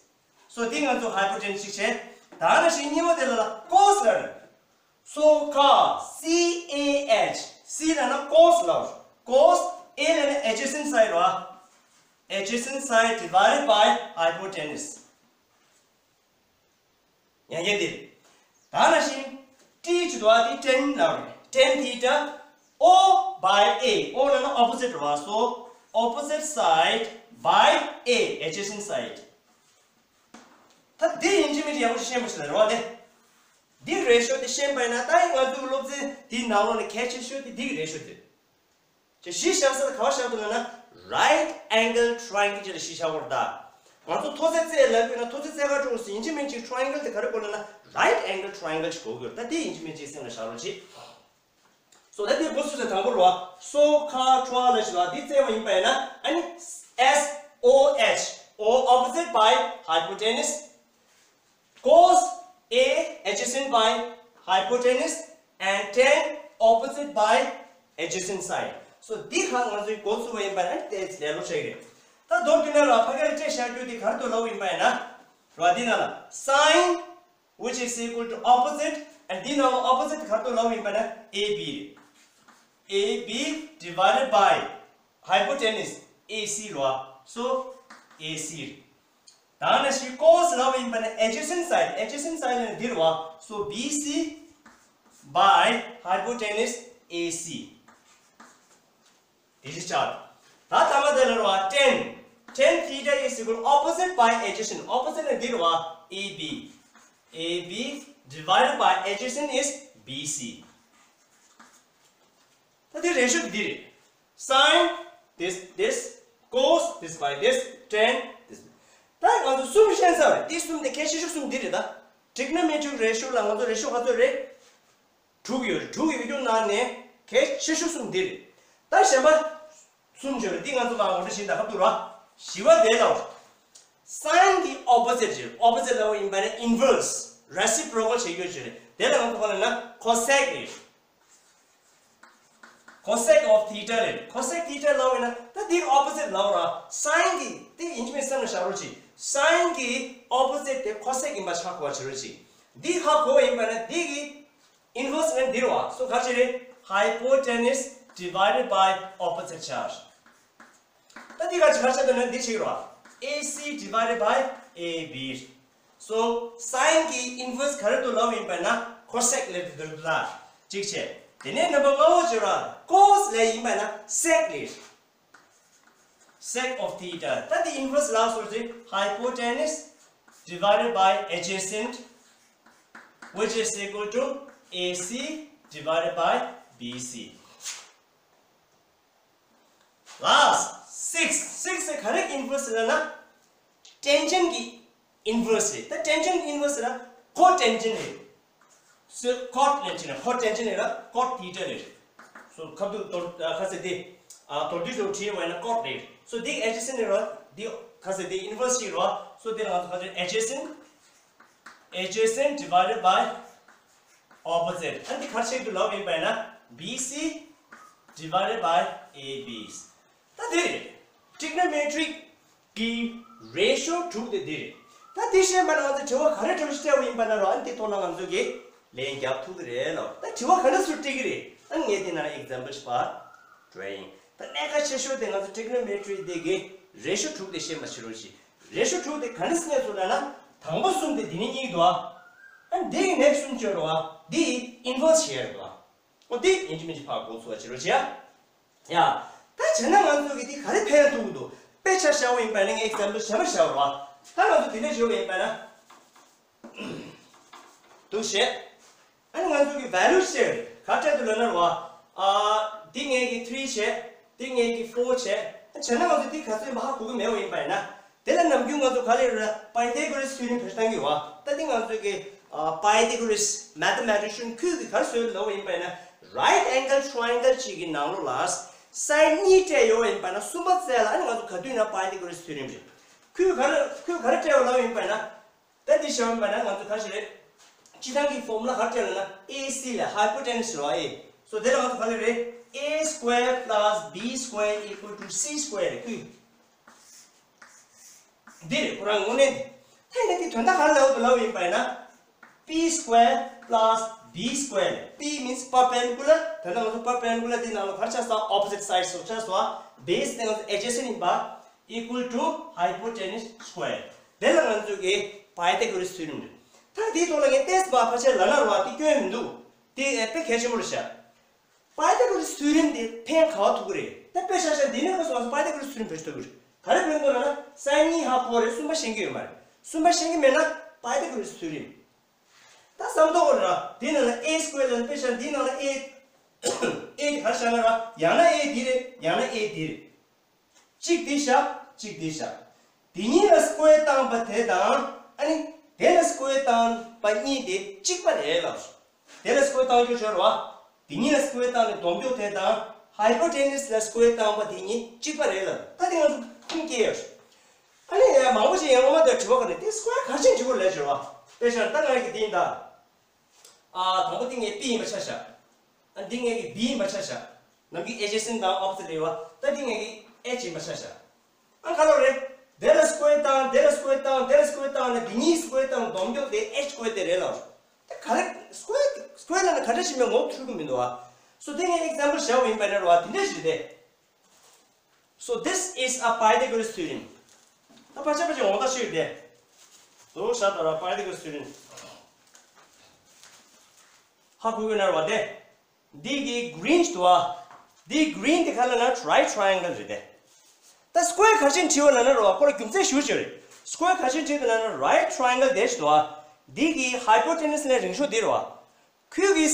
སོ་དེ་ང་ཚོ་hypotenuse ཅིག་བྱས། ད་ནང་བཞིན་གཉིས་པ་དེ་ལ་ལ་cos ལབ། སོ་ཁ་C A H། C ལབ་ན་cos ལབ། cos A ལབ་ན་adjacent side རེད་བ། adjacent side divided by hypotenuse། ཡང་བསྐྱར་འདིར། ད་ནང་བཞིན་T ཅིག་འདུག་བ། དེ་tan ལབ་རེད། Tan theta O by A། O ལབ་ན་opposite རེད་བ། so opposite side by A adjacent side། ད་འདི་ཡིན་གཅིག་མིན་གཅིག་ཡག་པོ་ཞིག་ཤེས་པ་ཞིག་ལ་རེད་བ། དེ་འདི་ratio དེ་ཤེས་པ་ཡིན་ན་ད་ཡིན་ང་ཚོའི་སློབ་ཚན་འདིའི་ནང་ལོགས་ནས་གལ་ཆེ་ཤོས་དེ་འདི་གི་ratio དེ། ཅེས་གཞི་བཞག་ས་ལ་ག་བ་བཞག་འདུག་ལབ་ན། right angle triangle ཅེས་ལ་གཞི་བཞག་པ་རེད་ད། ང་ཚོ་མཐོ་ཚད་རྩེ་ལབ་དགོས་ན་མཐོ་ཚད་རྩེ་ག་འགྲོ་དགོས་སྲིད། ཡིན་གཅིག་མིན་གཅིག་triangle དེ་ག་རེ་དགོས་ལབ་ན་right angle triangle ཅིག་དགོས་ཀྱི་ཡོད་རེད། ད་དེ་ཡིན་གཅིག་མིན་གཅིག་སེམས་ལ་བཞག་རོགས་གྱིས། སོ་ད་དེ་འགོ་ཚུགས་ཚེ་དང་པོ་རེད་བ། སོ་ཁ་ཁྲོ་ཨ་ལ་ཞིག་ལ་འདི་བཙལ་བ་ཡིན་པ་ཡིན་ན་ཨ་ནི་S OH, O opposite by hypotenuse, cos A adjacent by hypotenuse, and tan opposite by adjacent side. So འདི་ཁག་ང་ཚོས་འགོ་ཚུགས་པ་ཡིན་པ་ན་དེ་ལས་སླ་པོ་ཞིག་རེད། ད་མདོར་བསྡུས་ན་ར་ཕ་གིར་སྤྲད་བཞག་རྒྱུ་འདི་ག་རེ་འདུག་ལབ་ཡིན་པ་ཡིན་ན། ར་འདི་ན་ལ་sine which is equal to opposite, and འདི་ན་ལ་opposite ག་རེ་འདུག་ལབ་ཡིན་པ་ན་AB རེད། AB divided by hypotenuse AC རེད་བ། So AC རེད། ད་ནི་ཞིག་cos ལབ་ཡིན་པ་ན་adjacent side, adjacent side ནི་འདི་རེད་བ། So BC by hypotenuse AC. དེ་ཞིག་ཆགས། ད་ཐ་མ་དེ་ལ་རེད་བ། Tan, tan theta is equal opposite by adjacent, opposite ནི་འདི་རེད་བ། AB, AB divided by adjacent is BC. ད་དེ་རེ་ཤོ་འདི་རེད། Sine this, this, cos this by this, tan this. ད་ང་ཚོ་གསུམ་ཤེས་ཚར་བ་རེད། འདི་གསུམ་དེ་གལ་ཆེ་ཤོས་གསུམ་འདི་རེད་ད། Trigonometric ratio ལ་ང་ཚོ་རེ་ཤོ་ག་ཚོད་རེད། དྲུག་ཡོད་རེད། དྲུག་ཡོད་རྒྱུ་ནང་ནས་གལ་ཆེ་ཤོས་གསུམ་འདི་རེད། ད་གཞན་པ་གསུམ་ཡོད་རེད། འདི་ང་ཚོ་མ་འོ་འདྲ་ཞིག་ད་ཁ་ཐུག་ར། བཞི་བ་དེ་ལ། Sine གི་opposite རེད། Opposite ལ་ཡིན་པ་ན་inverse, reciprocal བྱེད་རྒྱུ་ཅིག་རེད། དེ་ལ་ང་ཚོ་ག་ལ་ན་cosec རེད། Cosec of theta རེད། Cosec theta ལབ་ཡིན་ན་ད་འདི་opposite ལབ་ར། Sine གི་དེ་ཡིན་གཅིག་མིན་གཅིག་བསམ་བློ་བཞག་རོགས་གྱིས། Sine གི་opposite དེ་cosec ཡིན་པ་ཆགས་དགོས་པ་བྱེད་རོགས་གྱིས། འདི་ཧ་གོ་བ་ཡིན་པ་ན་འདི་གི་inverse ནི་འདི་རེད་བ། So ག་རེ་རེད། Hypotenuse divided by opposite ཆགས། ད་འདི་ག་ཅི་ག་ཆ་དོན་ན་འདི་ཞིག་རེད་བ། AC divided by AB། So sine གི་inverse ག་རེ་འདུག་ལབ་ཡིན་པ་ན་cosec ལབ་དེ་འདུག་ལ། གཅིག་བྱས། དེ་ནས་རྣམ་པ་ལྔ་པོ་བྱས་ར། Cos ལབ་ཡིན་པ་ན་sec ལབ། Sec of theta. ད་འདི་inverse ལ་སོགས་ཚེ་hypotenuse divided by adjacent, which is equal to AC divided by BC. Last six, six ག་རེ་inverse ལབ་ན། Tangent གི་inverse རེད། ད་tangent inverse ལ་cotangent རེད། So cot ནས་བྱས་ན་cotangent རེད་ལ་cot theta རེད། So ཁ་ཐུག་དོར་ཁ་ཟེར་དེ། ཨ་དོར་དུས་ལོ་བྲིས་བ་ན་cot རེད། So འདི་adjacent རེད་ར། འདི་ཁ་ཟེར་དེ་inverse ཞིག་རེད་ར། So འདི་ལ་ང་ཚོ་ཁ་ཚོད་adjacent, adjacent divided by opposite. ཨ་འདི་ཁ་ཆེ་དུ་ལབ་ཡིན་པ་ན་BC divided by AB། ད་དེ་རེད། Trigonometric གི་ratio དྲུག་དེ་འདི་རེད། ད་དེ་ཤེས་པ་ན་ང་ཚོ་དྲི་བ་ག་རེ་དྲི་བ་ཞིག་སྤྲད་པ་ཡིན་པ་ན་རོ། ཨ་འདི་ཐོག་ན་ང་ཚོ་གི་ལན་རྒྱག་ཐུབ་ཀྱི་རེད་ལོ། ད་དྲི་བ་ག་འདྲ་སུ་སྤྲད་ཀྱི་རེད། ཨ་ངས་དེ་ན་example ཞིག་པར་འགྲོ་ཡིན། ད་གནད་འགག་ཆེ་ཤོས་དེ་ང་ཚོ་trigonometry དེ་གི་ratio དྲུག་དེ་ཤེས་མ་ཤེས་རོ་ཞིག། Ratio དྲུག་དེ་ག་འདྲ་སྙེད་སོང་ལབ་ན། དང་པོ་གསུམ་དེ་འདི་ནས་གཉིས་འདུག་ཨ། ཨ་འདི་next གསུམ་བྱོས་རོ། ཨ་འདི་inverse བྱས་རེད་འདུག་ཨ། འོ་འདི་ཡིན་གཅིག་མིན་གཅིག་ཕར་འགོ་ཚུགས་པ་བྱེད་རོགས་བྱེད་ཨ། ཡ། ད་བྱས་ན་ང་ཚོ་གི་འདི་ག་རེ་ཕན་ཐོགས་ཀྱི་འདུག་དཔེ་ཆ་བཞག་པ་ཡིན་པ་ནི་ངས་example གཞན་པ་བཞག་རོགས་ཨ། ད་ང་ཚོ་འདི་ནས་བརྗོད་པ་ཡིན་པ་ན། འདུག་བྱས། ཨ་ནི་ང་ཚོ་གི་value བྱས་ག་འདྲ་འདུག་ལབ་ན་རོགས་ཨ། འདི་ངས་ཀྱི་three བྱས། འདི་ངས་ཀྱི་four བྱས། བྱས་ན་ང་ཚོ་འདི་ག་ཚོད་མ་ཧ་གོ་གི་མེད་པ་ཡིན་པ་ཡིན་ན། དེ་ལ་ནམ་རྒྱུན་ང་ཚོ་ག་ལེར་Pythagoras theorem བེད་སྤྱོད་གཏང་གི་ཡོད་བ། ད་འདི་ང་ཚོ་གི་Pythagoras mathematics ཁོས་གི་ག་རེ་བཟོས་ལབ་པ་ཡིན་པ་ཡིན་ན། Right angle triangle གཅིག་གི་ནང་ལོགས་ལ་side གཉིས་སྤྲད་ཡོད་པ་ཡིན་པ་ན་གསུམ་པ་བཙལ་ལ་ཨ་ནི་ང་ཚོ་ག་དུས་ན་Pythagoras theorem རེད། ཁོས་ག་རེ་ཁོས་ག་རེ་སྤྲད་ཡོད་ལབ་པ་ཡིན་པ་ཡིན་ན། ད་འདི་བྱས་པ་ཡིན་པ་ན་ང་ཚོ་ག་ཞིག་རེད། སྤྱི་བཏང་གི་formula ག་རེ་སྤྲད་ལབ་ན་AC ལ་hypotenuse རེད་བ། ཨེ། So དེ་ལ་ང་ཚོ་ག་རེ་རེད། A square plus B square equal to C square རེད་ཁོས། འདི་རེད་ཁོ་རང་དངོས་གནས་འདི། ད་ཡིན་ན་འདི་དོན་དག་ག་རེ་ལབ་འདུག་ལབ་ཡིན་པ་ཡིན་ན། P square plus B square, P means perpendicular. ད་ལྟ་ང་ཚོ་perpendicular འདི་ནང་ལ་ག་རེ་ཆགས་སོང་། Opposite side སོགས་ཆགས་སོང་། Base དེ་ང་ཚོ་adjacent ཡིན་པ། Equal to hypotenuse square. དེ་ལ་ང་ཚོ་གི་Pythagoras theorem རེད། ད་འདིའི་ཐོག་ལ་ངས་ཏེས་མ་ཕལ་ཆེར་ལབ་ན་རོ་འདི་སྐྱོན་མི་འདུག་དེ་དཔེ་གལ་ཆེན་པོ་རེད་ཤག Pythagoras theorem དེ་ཕན་ག་པར་ཐོགས་ཀྱི་རེད། ད་དཔེ་ཆ་བཞག་འདི་ནས་ཁོ་སོང་Pythagoras theorem བེད་སྤྱོད་གཏོང་གི་རེད། ག་རེ་བེད་སྤྱོད་གཏོང་ལབ་ན་sine གཉིས་ཧ་གོ་རེད། གསུམ་པ་ཤེས་ཀྱི་ཡོད་མ་རེད། གསུམ་པ་ཤེས་ཀྱི་མེད་ན་Pythagoras theorem། ད་བསམ་བློ་འཁོར་ར། འདི་ནང་ལ་A square ལ་དཔེ་བཞག་འདི་ནང་ལ་A A དེ་ག་རེ་བཞག་ན་ར། ཡང་ན་A འདི་རེད། ཡང་ན་A འདི་རེད། གཅིག་འདི་བཞག་གཅིག་འདི་བཞག་འདི་གཉིས་ལ་square བཏང་པ་དེ་དང་ཨ་ནི་དེ་ལ་square བཏང་པ་གཉིས་དེ་གཅིག་པ་རེད་ལབ། དེ་ལ་square བཏང་རྒྱུ་བྱོས་ར་བ། འདི་གཉིས་ལ་square བཏང་ནས་སྡོམ་རྒྱུ་དེ་དང་hypotenuse ལ་square བཏང་པ་དེ་གཉིས་གཅིག་པ་རེད་ལབ། ད་དེ་ང་ཚོ་ཁུངས་སྐྱེལ་ཡོད། ཨ་ནི་ཡང་མང་པོ་ཞིག་ཡང་ངོ་མ་དེ་དྲི་བ་ག་ནས་དེ་square་ག་ཅིག་འབྲི་དགོས་ལས་བྱོས་བ། དཔེ་ཆ་ད་ང་གི་འདི་ཡིན་ད། ཨ་དང་པོ་འདི་ངས་P་ཡིན་པ་ཆ་བཞག་ཨ་འདི་ངས་ཀྱི་B་ཡིན་པ་ཆ་བཞག་ནམ་གྱི་adjacent་དང་opposite་རེད་བ། ད་འདི་ངས་ཀྱི་H་ཡིན་པ་ཆ་བཞག་ཨ་ག་ལོ་རེད། དེ་ལ་square་བཏང་། དེ་ལ་square་བཏང་། དེ་ལ་square་བཏང་ན་འདི་གཉིས་square་བཏང་བསྡོམས་རྒྱུ་དེ་H་square་དེ་རེད་ལ། ད་ག་རེ་square་square་ལ་ན་ག་འདྲ་ཞིག་མེད་ངོ་འཕྲོད་ཀྱི་མི་འདུག་ཨ། So་དེ་ངས་example་བཞག་པ་ཡིན་པ་ན་རེད་བ། དེ་འདྲ་ཞིག་རེད། So this is a Pythagoras theorem. ད་ཕལ་ཆེར་ཕལ་ཆེར་འོང་ད་ཤེས་ཡོད་དེ། དོ་ཤ་ད་ར་Pythagoras theorem། ཧ་གོ་གི་ན་ར་བ་དེ། འདི་གི་green་ཞིག་འདུག་ཨ། འདི་green་དེ་ག་ལ་ན་right triangle་རེད་དེ། ད་square་ག་ཅིག་བྲིས་པ་ལ་ན་ར་བ་ཁོ་ལ་རྒྱུ་མཚན་ཞུ་ཅེས་རེད། square་ག་ཅིག་བྲིས་པ་ལ་ན་right triangle་དེ་ཞིག་འདུག་ཨ། འདི་གི་hypotenuse་ལས་རིང་ཤོས་འདི་རེད་བ། ཁོའི་གི་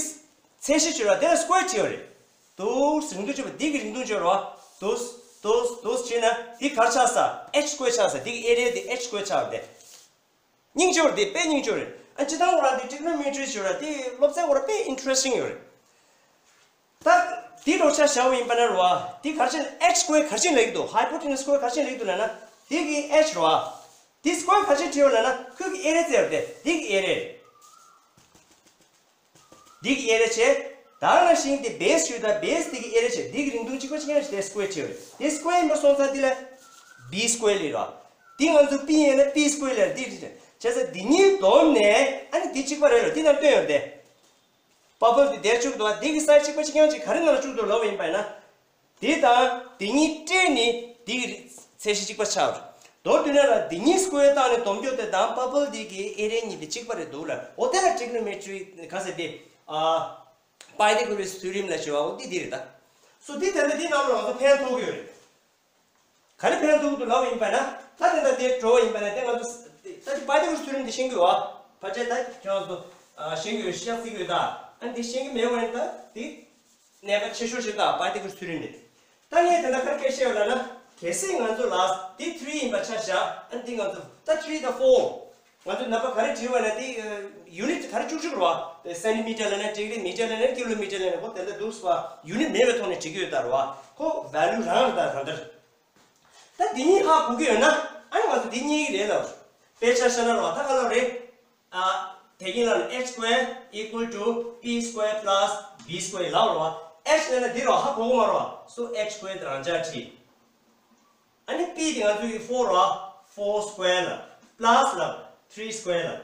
ཚད་གཞི་བྱོས་ར་དེ་ལ་square་བྱེད་ཡོད་རེད། དུས་རིང་ཐུང་བྱེད་པ་འདི་གི་རིང་ཐུང་བྱོས་ར། དུས་དུས་དུས་བྱས་ན་འདི་གར་ཆགས་ས་H་square་ཆགས་ས་འདི་གི་area་འདི་H་square་ཆགས་རེད། སྙིང་རྗེ་བོ་རེད་དེ་དཔེ་སྙིང་རྗེ་བོ་རེད། ཨ་སྤྱི་བཏང་ཁོ་རང་འདི་trigonometry་བྱོས་ར་དེ་སློབ་ཚན་ཁོ་རང་དཔེ་interesting་ཡོད་རེད། ད་འདི་འདྲ་ཆ་བཞག་པ་ཡིན་པ་ན་ར་བ་འདི་གར་ཆེན་H་square་གར་ཆེན་ལེགས་འདུག hypotenuse square་གར་ཆེན་ལེགས་འདུག་ལབ་ན་འདི་གི་H་ར་བ། འདི་square་གར་ཆེན་བྲིས་པ་ལབ་ན་ཁོའི་གི་area་བཙལ་བ་དེ་འདི་གི་area་རེད། འདི་གི་area་བྱས། ད་ནང་བཞིན་དེ་base་ཞུས་ད་base་དེ་གི་area་བྱས། འདི་གི་རིང་ཐུང་གཅིག་པ་གཅིག་རྐྱང་ཞིག་དེ་square་བྱས་པ་རེད། དེ་square་ཡིན་པ་སོང་ཙང་འདི་ལ་B square་ལས་ར། འདི་ང་ཚོ་P་ཡིན་ན་P square་ལས་ར། འདི་རེད། བྱས་ཙང་འདི་གཉིས་བསྡོམས་ནས་ཨ་ནི་འདི་གཅིག་པ་རེད་ལ་འདི་ནང་བཏོན་ཡོད་དེ། bubble་འདི་དེར་བཅུག་འདུག་བ། འདི་གི་side་གཅིག་པ་གཅིག་རྐྱང་གཅིག་ག་རེ་ནང་ལ་བཅུག་འདུག་ལབ་པ་ཡིན་པ་ན། འདི་དང་འདི་གཉིས་སྤྲད་ནས་འདི་གི་ཚད་གཞི་གཅིག་པ་ཆགས་རེད། མདོར་བསྡུས་ན་ལ་འདི་གཉིས་square་བཏང་ནས་བསྡོམས་རྒྱུ་དེ་དང་bubble་འདི་གི་area་གཉིས་དེ་གཅིག་པ་རེད་འདུག་ལ། འོ་དེ་ལ་trigonometry་ག་ཟེར་དེ། ཨ། Pythagoras theorem་ལ་བྱ་བ་འོ་འདི་འདི་རེད་ད། སོ་འདི་དེ་འདྲ་འདི་ནང་ལ་ང་ཚོ་ཕན་ཐོགས་ཀྱི་ཡོད་རེད། ག་རེ་ཕན་ཐོགས་འདུག་ལབ་པ་ཡིན་པ་ན། ད་དེ་འདྲ་དེ་འགྲོ་བ་ཡིན་པ་ན་དེ་ང་ཚོ་ད་དེ་Pythagoras theorem་དེ་ཤེས་ཀྱི་ཡོད་ཨ། ཕལ་ཆེར་ད་ཁྱོད་ཚོ་ཤེས་ཀྱི་ཡོད་ཤག་བརྩི་གི་ཡོད་ད། ཨ་འདི་ཤེས་ཀྱི་མེད་པ་ཡིན་ད་དེ་གནད་འགག་ཆེ་ཤོས་ཤིག་ད་Pythagoras theorem་དེ། ད་ངས་དེ་འདྲ་ག་རེ་སྐད་ཆ་བཤད་ཡོད་ལབ་ན། གལ་སྲིད་ང་ཚོ་ལ་དེ་three་ཡིན་པ་ཆ་བཞག་ཨ་འདི་ང་ཚོ་ད་three་དང་four། ང་ཚོས་ནམ་པ་ག་རེ་བྲིས་པ་ན་དེ་unit་ག་རེ་བཅུག་བཅུག་རེད་བ། centimeter་ལབ་ན་degree། meter་ལབ་ན་kilometer་ལབ་ན་ཁོ་དེ་འདྲ་འདུག་ཟེར་བ་unit་མེད་པའི་ཐོག་ནས་བྲིས་ཀྱི་ཡོད་ད་རེད་བ། ཁོ་value་རང་རེད་ད་གང་ལྟར། ད་འདི་གཉིས་ཧ་གོ་གི་ཡོད་ན་ཨ་ནི་ང་ཚོ་འདི་རྙེད་ཀྱི་རེད་ལབ། དཔེ་ཆ་བཞག་ན་རེད་བ་ད་ག་ལབ་རེད། ཨ་དེ་གིན་ལབ་ན་H square equal to P square plus B square་ལབ་རེད་བ། H་ལབ་ན་འདི་རེད་བ། ཧ་གོ་གི་མ་རེད་བ། so H square་དེ་རང་འཇགས་བྲིས། ཨ་ནི་P་དེ་ང་ཚོའི་four་ར། four square་ལ། plus་ལ། three square་ལ།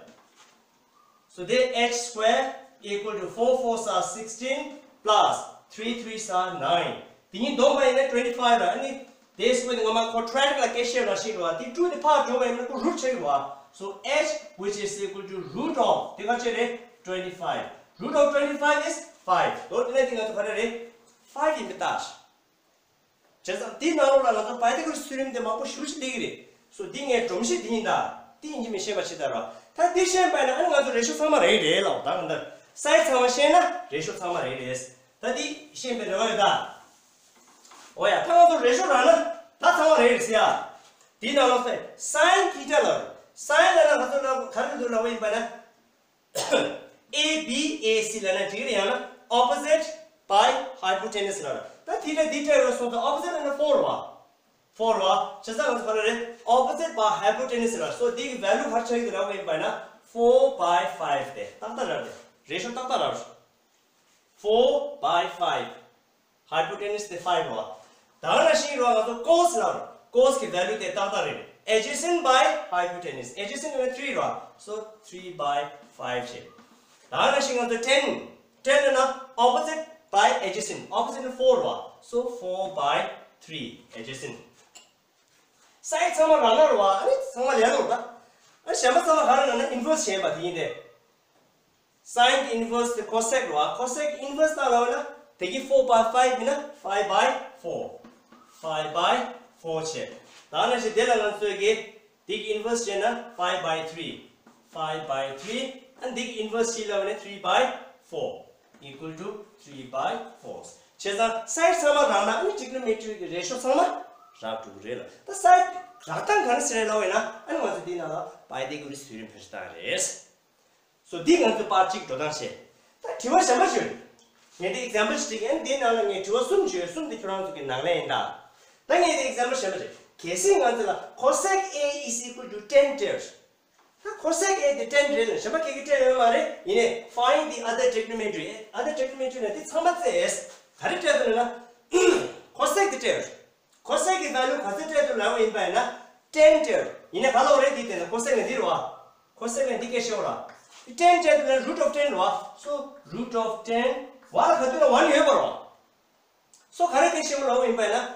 So དེ་H square equal to four fours are sixteen plus three threes are nine། དེ་གཉིས་བསྡོམས་པ་ཡིན་ན་twenty five་ལ། ཨ་ནི་དེ་square་དེ་ངོ་མ་quadratic་ལ་སྐད་བཤད་ར་ཤེས་ར་བ། དེ་ཊུ་དེ་ཕར་འགྲོ་བ་ཡིན་ན་ཁོ་root་ཆགས་ར་བ། So H which is equal to root of དེ་ག་ཅི་རེད། twenty five། Root of twenty five is five། འོ་དེ་ནས་དེ་ང་ཚོ་ག་རེ་རེད། five་ཡིན་པ་ལྟ། བྱས་ཙང་འདི་ནང་ལོགས་ལ་ང་ཚོ་Pythagoras theorem་དེ་མང་པོ་ཞེ་པོ་ཅིག་སླེབས་ཀྱི་རེད། སོ་འདི་ངའི་སྒྲོམ་གཞི་འདི་ཡིན་ད། འདི་ཡིན་གཅིག་མིན་ཤེས་པ་ཅིག་ད་ར། ད་འདི་ཤེས་པ་ཡིན་ན་ཨ་ནི་ང་ཚོ་རེ་ཤོ་ཚང་མ་རེད་རེད་ལབ། ད་གང་ལྟར་side་ཚང་མ་ཤེས་ན་རེ་ཤོ་ཚང་མ་རེད་རེད། ད་འདི་ཤེས་པའི་རེ་བ་ཡོད་ད། འོ་ཡ། ད་ང་ཚོ་རེ་ཤོ་རག་ན་ད་ཚང་མ་རེད་རེད་ཟེར་ཡ། འདི་ནང་ལོགས་སེ་sine theta་ལབ། sine་ལབ་ན་ང་ཚོ་ལ་ག་རེ་འདུག་ལབ་པ་ཡིན་པ་ན། A B A C་ལབ་ན་འགྲིག་རེད། ཡང་ན་opposite by hypotenuse་ལབ་ན། ད་དེ་ནས་འདི་སྤྲད་རོགས་སོང་ཙང་opposite་ལབ་ན་four་རེད་བ། four་རེད་བ། བྱས་ཙང་ང་ཚོ་ག་རེ་རེད། opposite by hypotenuse་ལབ། so་འདི་གི་value་ག་རེ་ཆགས་ཀྱི་འདུག་ལབ་པ་ཡིན་པ་ན་four by five་དེ་ཏག་ཏག་རེད། རེ་ཤོ་ཏག་ཏག་རེད། four by five། Hypotenuse་དེ་five་རེད་བ། ད་ག་ནང་བཞིན་རེད་བ། ང་ཚོ་cos་ལབ་རེད། cos་གི་value་དེ་ཏག་ཏག་རེད། Adjacent by hypotenuse། Adjacent་ལབ་ན་three་རེད་བ། so three by five་བྱས། ད་ག་ནང་བཞིན་ང་ཚོ་tan། tan་ལབ་ན་opposite by adjacent། Opposite་ནི་four་རེད་བ། so four by three adjacent། side་ཚང་མ་རག་ན་རེད་བ། ཨ་ནི་ཚང་མ་ལས་ནོར་ད། ཨ་གཞན་པ་ཚང་མ་ག་རེ་ལབ་ན་inverse་བྱས་པ་དེ་ཡིན་ཏེ། Sine་གི་inverse་དེ་cosec་རེད་བ། cosec་གི་inverse་ལྟ་ལབ་ན་དེ་གི་four by five་ཡིན་ན་five by four། five by four་བྱས། ད་ནང་བཞིན་དེ་ལ་ང་ཚོས་ཀྱི་དེ་གི་inverse་བྱས་ན་five by three། five by three། ཨ་འདི་གི་inverse་ཅིག་ལབ་ན་three by four equal to three by four། བྱས་ཙང་side་ཚང་མ་རག་ན་ཨ་ནི་trigonometry་གི་ratio་ཚང་མ་རག་འགྲོ་གི་རེད་ལ། ད་side་རག་སྟངས་ག་རེ་ཟེར་རེད་ལབ་ཡིན་ན་ཨ་ནི་ང་ཚོ་འདི་ནང་ལ་Pythagoras theorem་ཕལ་ཆེར་བཏང་རེད། སོ་འདི་ང་ཚོས་པར་གཅིག་འགྲོ་སྟངས་བྱས། ད་དྲི་བ་གཞན་པ་ཞིག་ཡོད། ངས་འདི་example་ཞིག་བྲིས་ཡིན། འདིའི་ནང་ལ་ངས་དྲི་བ་གསུམ་ཞིག་ཡོད། གསུམ་འདི་ཁྱོད་རང་ཚོ་གི་ནང་ལན་ཡིན་ད། ད་ངས་འདི་example་གཞན་པ་ཞིག་གལ་སྲིད་ང་ཚོ་ལ་cosec A is equal to ten སྤྲད། ད་cosec A དེ་ten རེད་ལ། གཞན་པ་ག་གེ་སྤྲད་ཡོད་མ་རེད། ཡིན་ནའི་find the other trigonometry, other trigonometry ན་དེ་ཚང་མ་བཙལ། ག་རེ་སྤྲད་འདུག་ལབ་ན་cosec དེ་སྤྲད། cosec གི་value ག་ཚོད་སྤྲད་འདུག་ལབ་པ་ཡིན་པ་ཡིན་ན་ten སྤྲད། ཡིན་ནའི་ག་ལབ་རེད། དེ་དེ་ན་cosec ན་འདི་རེད་བ། cosec ན་འདི་སྐད་ཆ་རེད་བ། ten སྤྲད་འདུག་ན་root of ten རེད་བ། so root of ten བ་ལ་ག་དུས་ན་one ཡོད་པ་རེད་བ། so ག་རེ་གལ་ཆེན་པོ་ལབ་པ་ཡིན་པ་ཡིན་ན།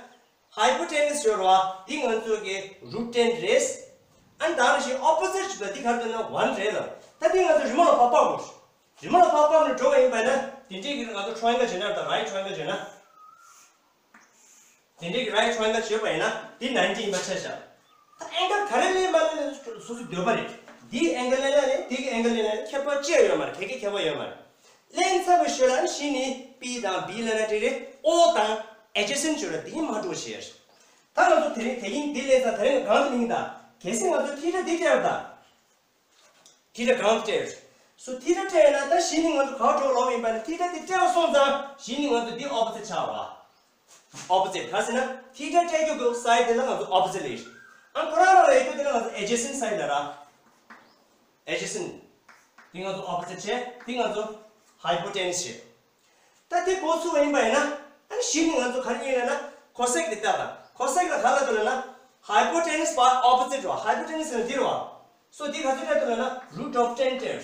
hypotenuse ཡོད་རེད་བ། འདི་ང་ཚོ་གི་root ten རེད། ཨ་ནི་ད་ནང་བཞིན་opposite ཞིག་ད་འདི་ག་རེ་འདུག་ན་one རེད་ལ། ད་འདི་ང་ཚོ་རི་མོ་ལ་ཕར་ཕབ་དགོས། རི་མོ་ལ་ཕར་ཕབ་ནས་འགྲོ་བ་ཡིན་པ་ཡིན་ན་དེ་འདྲའི་གི་ང་ཚོ་triangle བྱས་ན་ད་right triangle བྱས་ན། དེ་འདྲའི་གི་right triangle བྱས་པ་ཡིན་ན་འདི་ninety ཡིན་པ་ཆ་བཞག་ད་angle ག་རེ་ལེན་མ་ལེན་ནི་སོ་སོའི་འདོད་པ་རེད། འདི་angle ལེན་ན་ལེན། འདི་གི་angle ལེན་ན་ལེན། ཁྱད་པར་ཅི་ཡང་ཡོད་མ་རེད། ག་གེ་ཁྱད་པར་ཡོད་མ་རེད། ལེན་ཚར་བའི་ཞོར་ལ་གཞི་ནས་P དང་B ལེན་ན་འགྲིག་རེད། O དང་adjacent ཞོར་ལ་འདི་མ་འགྲོ་ཞེས། ད་ང་ཚོ་དེ་རིང་དེ་རིང་འདི་ལེན་ཚར། དེ་རིང་གང་དུ་ལེན་ད། གལ་སྲིད་ང་ཚོ་theta འདི་སྤྲད་པ་ད། theta གང་སྤྲད། so theta སྤྲད་ན་ད་གཞི་ནས་ང་ཚོ་ག་འགྲོ་ལབ་ཡིན་པ་ན། theta འདི་སྤྲད་པ་སོང་ཙང་གཞི་ནས་ང་ཚོ་འདི་opposite ཆགས་པ། opposite ག་ཟེར་ན་theta སྤྲད་རྒྱུ་གི་side དེ་ལ་ང་ཚོ་opposite ལབ་ཡོད། ཨ་ཁོ་རང་རང་ལ་ཡོད་རྒྱུ་དེ་ལ་ང་ཚོ་adjacent side ལབ་ར། adjacent དེ་ང་ཚོ་opposite བྱས། དེ་ང་ཚོ་hypotenuse བྱས། ད་དེ་གོ་ཚུགས་པ་ཡིན་པ་ཡིན་ན། ཨ་ནི་གཞི་ནས་ང་ཚོ་ག་རེ་ཡིན་ལབ་ན་cosec དེ་ལྟ་དང་། cosec ལ་ག་ལབ་འདུག་ལབ་ན་hypotenuse by opposite རེད་བ། hypotenuse ལ་འདི་རེད་བ། so འདི་ག་ཚོད་སྤྲད་འདུག་ལབ་ན་root of ten སྤྲད།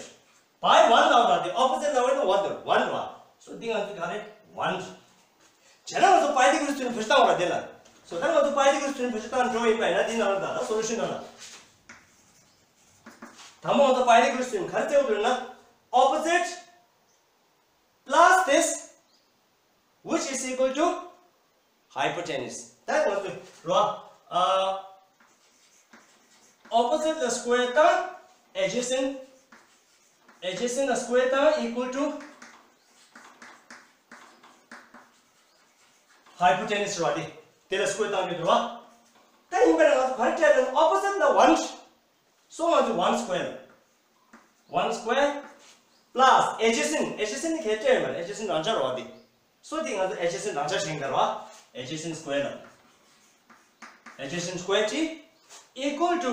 by one ལབ་ར། དེ་opposite ལབ་པ་ཡིན་ན་one དེ་one རེད་བ། so འདི་ང་ཚོ་ག་རེ་one རེད། བྱས་ན་ང་ཚོ་Pythagoras theorem བེད་སྤྱོད་བཏང་བ་རེད་དེ་ལ། so ད་ང་ཚོ་Pythagoras theorem བེད་སྤྱོད་བཏང་འགྲོ་ཡིན་པ་ཡིན་ན་འདི་ནང་ལ་ད་ད་solution ནང་ལ། དང་པོ་ང་ཚོ་Pythagoras theorem ག་རེ་བཙལ་དགོས་འདུག་ལབ་ན་opposite plus this which is equal to hypotenuse ད་ང་ཚོ་རེད་བ། ཨ། opposite ལ་square དང་adjacent adjacent ལ་square དང་equal to hypotenuse རེད་བ། དེ་དེ་ལ་square བཏང་རྒྱུ་རེད་བ། ད་ཡིན་པ་ན་ང་ཚོ་ག་རེ་སྤྲད་ན་opposite ལ་one so ང་ཚོ་one square one square plus adjacent adjacent ནི་གལ་སྤྲད་ཡོད་མ་རེད། adjacent རང་འཇགས་རེད་བ། དེ་so དེ་ང་ཚོ་adjacent རང་འཇགས་བཞེངས་དགོས་རེད་བ། adjacent square ལ་adjacent square ཅིག equal to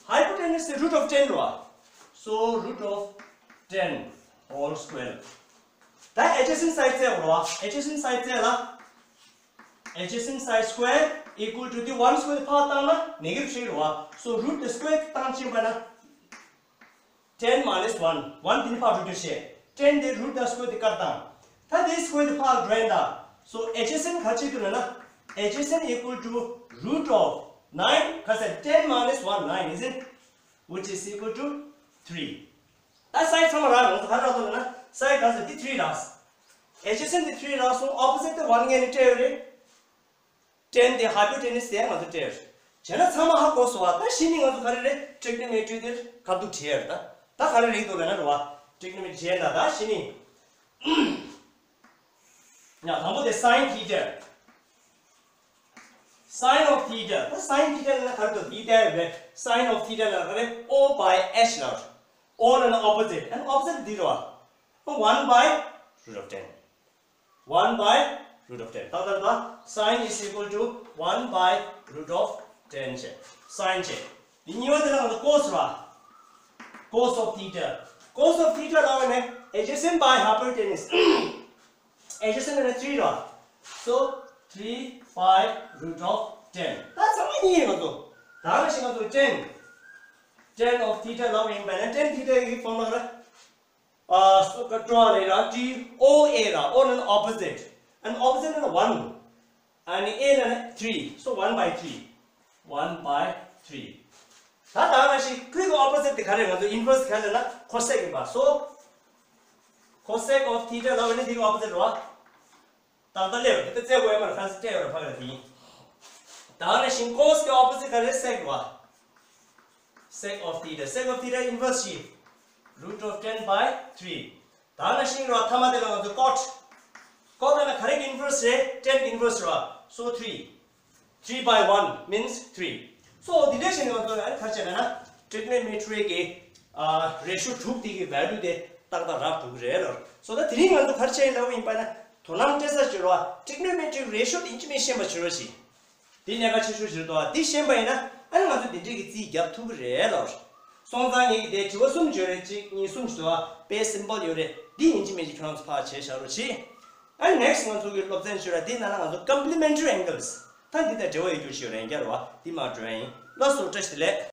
hypotenuse དེ་root of ten རེད་བ། so root of ten whole square ད་adjacent side བཙལ་དགོས་རེད་བ། adjacent side བཙལ་ལ། adjacent side square equal to དེ་one square དེ་ཕར་བཏང་ན་negative three རེད་བ། so root དེ་square བཏང་ཕྱིན་པ་ན་ten minus one one དེ་ནི་ཕར་འགྲོ་རྒྱུ་བྱས། ten དེ་root དང་square དེ་བཀར་བཏང་། ད་དེ་square དེ་ཕར་འགྲོ་ཡིན་ད། so adjacent ག་ཅི་འདུག་ལབ་ན་adjacent equal to root of nine ག་ཟེར། ten minus one nine isn't which is equal to three ད་side ཚང་མ་རག་ང་ཚོ་ག་རེ་རག་འདུག་ལབ་ན་side ག་ཟེར་འདི་three རག adjacent འདི་three རག་སོང་། opposite དེ་one ངས་ནི་སྤྲད་ཡོད་རེད། ten དེ་hypotenuse དེ་ང་ཚོ་སྤྲད་ཡོད་རེད། བྱས་ན་ཚང་མ་ཧ་གོ་སོང་བ། ད་གཞི་ནས་ང་ཚོ་ག་རེ་རེད། trigonometry དེར་ཁ་ཐུག་བྲིས་ཡོད་རེད། ད་ད་ག་རེ་རེད་འདུག་ལབ་ན་རེད་བ། trigonometry བྱས་ན་ད་གཞི་ནས་ཡང་དང་པོ་དེ་sine theta sine of theta ད་sine theta ལབ་ན་ག་རེ་འདུག་འདི་ལྟ་ཡོད་རེད། sine of theta ལབ་ན་ག་རེ། O by H ལབ་རེད། O ལབ་ན་opposite and opposite འདི་རེད་བ། one by root of ten one by root of ten ཏག་ཏག་ཏག sine is equal to one by root of ten བྱས། sine བྱས། འདི་གཉིས་པ་དེ་ལ་ང་ཚོ་cos རེད་བ། cos of theta cos of theta ལབ་ནས་adjacent by hypotenuse adjacent ལ་three རེད། so three by root of ten ད་ཚང་མ་གཉིས་ཡིན་ང་ཚོ། ད་ག་ཞིག་ང་ཚོ་tan tan of theta ལབ་ཡིན་པ་ན་tan theta ཡི་formula ག་རེ། ཨ་སོ་ཀ་ཏྲོ་ཨ་ལེ་ར་T O A ར། O ནི་opposite and opposite ནི་one ཨ་ནི་A ནི་three so one by three one by three ད་ད་ག་ཞིག་ཁོའི་གི་opposite དེ་ག་རེ། ང་ཚོ་inverse ག་རེ་ན་cosec ཡིན་པ། so cosec of theta ལབ་ནི་དེ་གི་opposite རེད་བ། ཏག་ཏག་སླེབས་རེད། དེ་ལྟ་བཙལ་དགོས་ཡ་མ་རེད། ཁ་སང་སྤྲད་ཡོད་རེད། ཕ་གི་ལ་དེ་ཡིན། ད་ནི་ཤིང་cos གི་opposite ག་རེ། sec རེད་བ། sec of theta sec of theta inverse ཤི root of ten by three ད་ནི་ཤིང་རེད་བ། ཐ་མ་དེ་ལ་ང་ཚོ་cot cot ལ་ན་ག་རེ་གི་inverse རེད། tan གི་inverse རེད་བ། so three three by one means three so འདི་འདྲ་བྱས་ནས་ང་ཚོ་ཨ་ནི་ག་རེ་བྱས་ན་ན་trigonometry གི་ཨ་ratio དྲུག་དེ་གི་value དེ་ཏག་ཏག་རག་ཐུབ་ཀྱི་རེད་ལོ། so ད་དེ་རིང་ང་ཚོ་ག་རེ་བྱས་ཡིན་ལབ་པ་ཡིན་པ་ན་དོ་སྣང་སྤྲད་ས་བྱེད་རོགས། trigonometry ratio དེ་ཡིན་གཅིག་མིན་ཤེས་པ་བྱེད་རོགས་ཞེས། འདི་གནད་འགག་ཆེ་ཤོས་ཤིག་རེད་འདུག་བ། འདི་ཤེས་པ་ཡིན་ན་ཨ་ནི་ང་ཚོ་འདི་འདྲས་ཀྱི་རྩིས་རྒྱབ་ཐུབ་ཀྱི་རེད་ལབ། སོང་ཙང་ངེད་ཀྱི་དེ་དྲི་བ་གསུམ་བརྗོད་རེད། གཅིག་གཉིས་གསུམ་ཞིག་འདུག་བ། དཔེ་སིམ་པལ་ཡོད་རེད། འདི་ཡིན་གཅིག་མིན་གཅིག་ཁྱོད་རང་ཚོ་ཕར་བྱས་བཞག་རོགས་གྱིས། ཨ་ནི་next ང་ཚོ་གི་སློབ་ཚན་བརྗོད་ར་འདི་ནང་ལ་ང་ཚོ་complementary angles ད་འདི་དང་འབྲེལ་བ་ཡོད་རྒྱུ་ཞིག་ཡོད་རེད། འགྱུར་བ་འདི་མ་འགྲོ་ཡ་ཡིན། ལགས་སོ་བཀྲ་ཤིས་བདེ་ལེགས།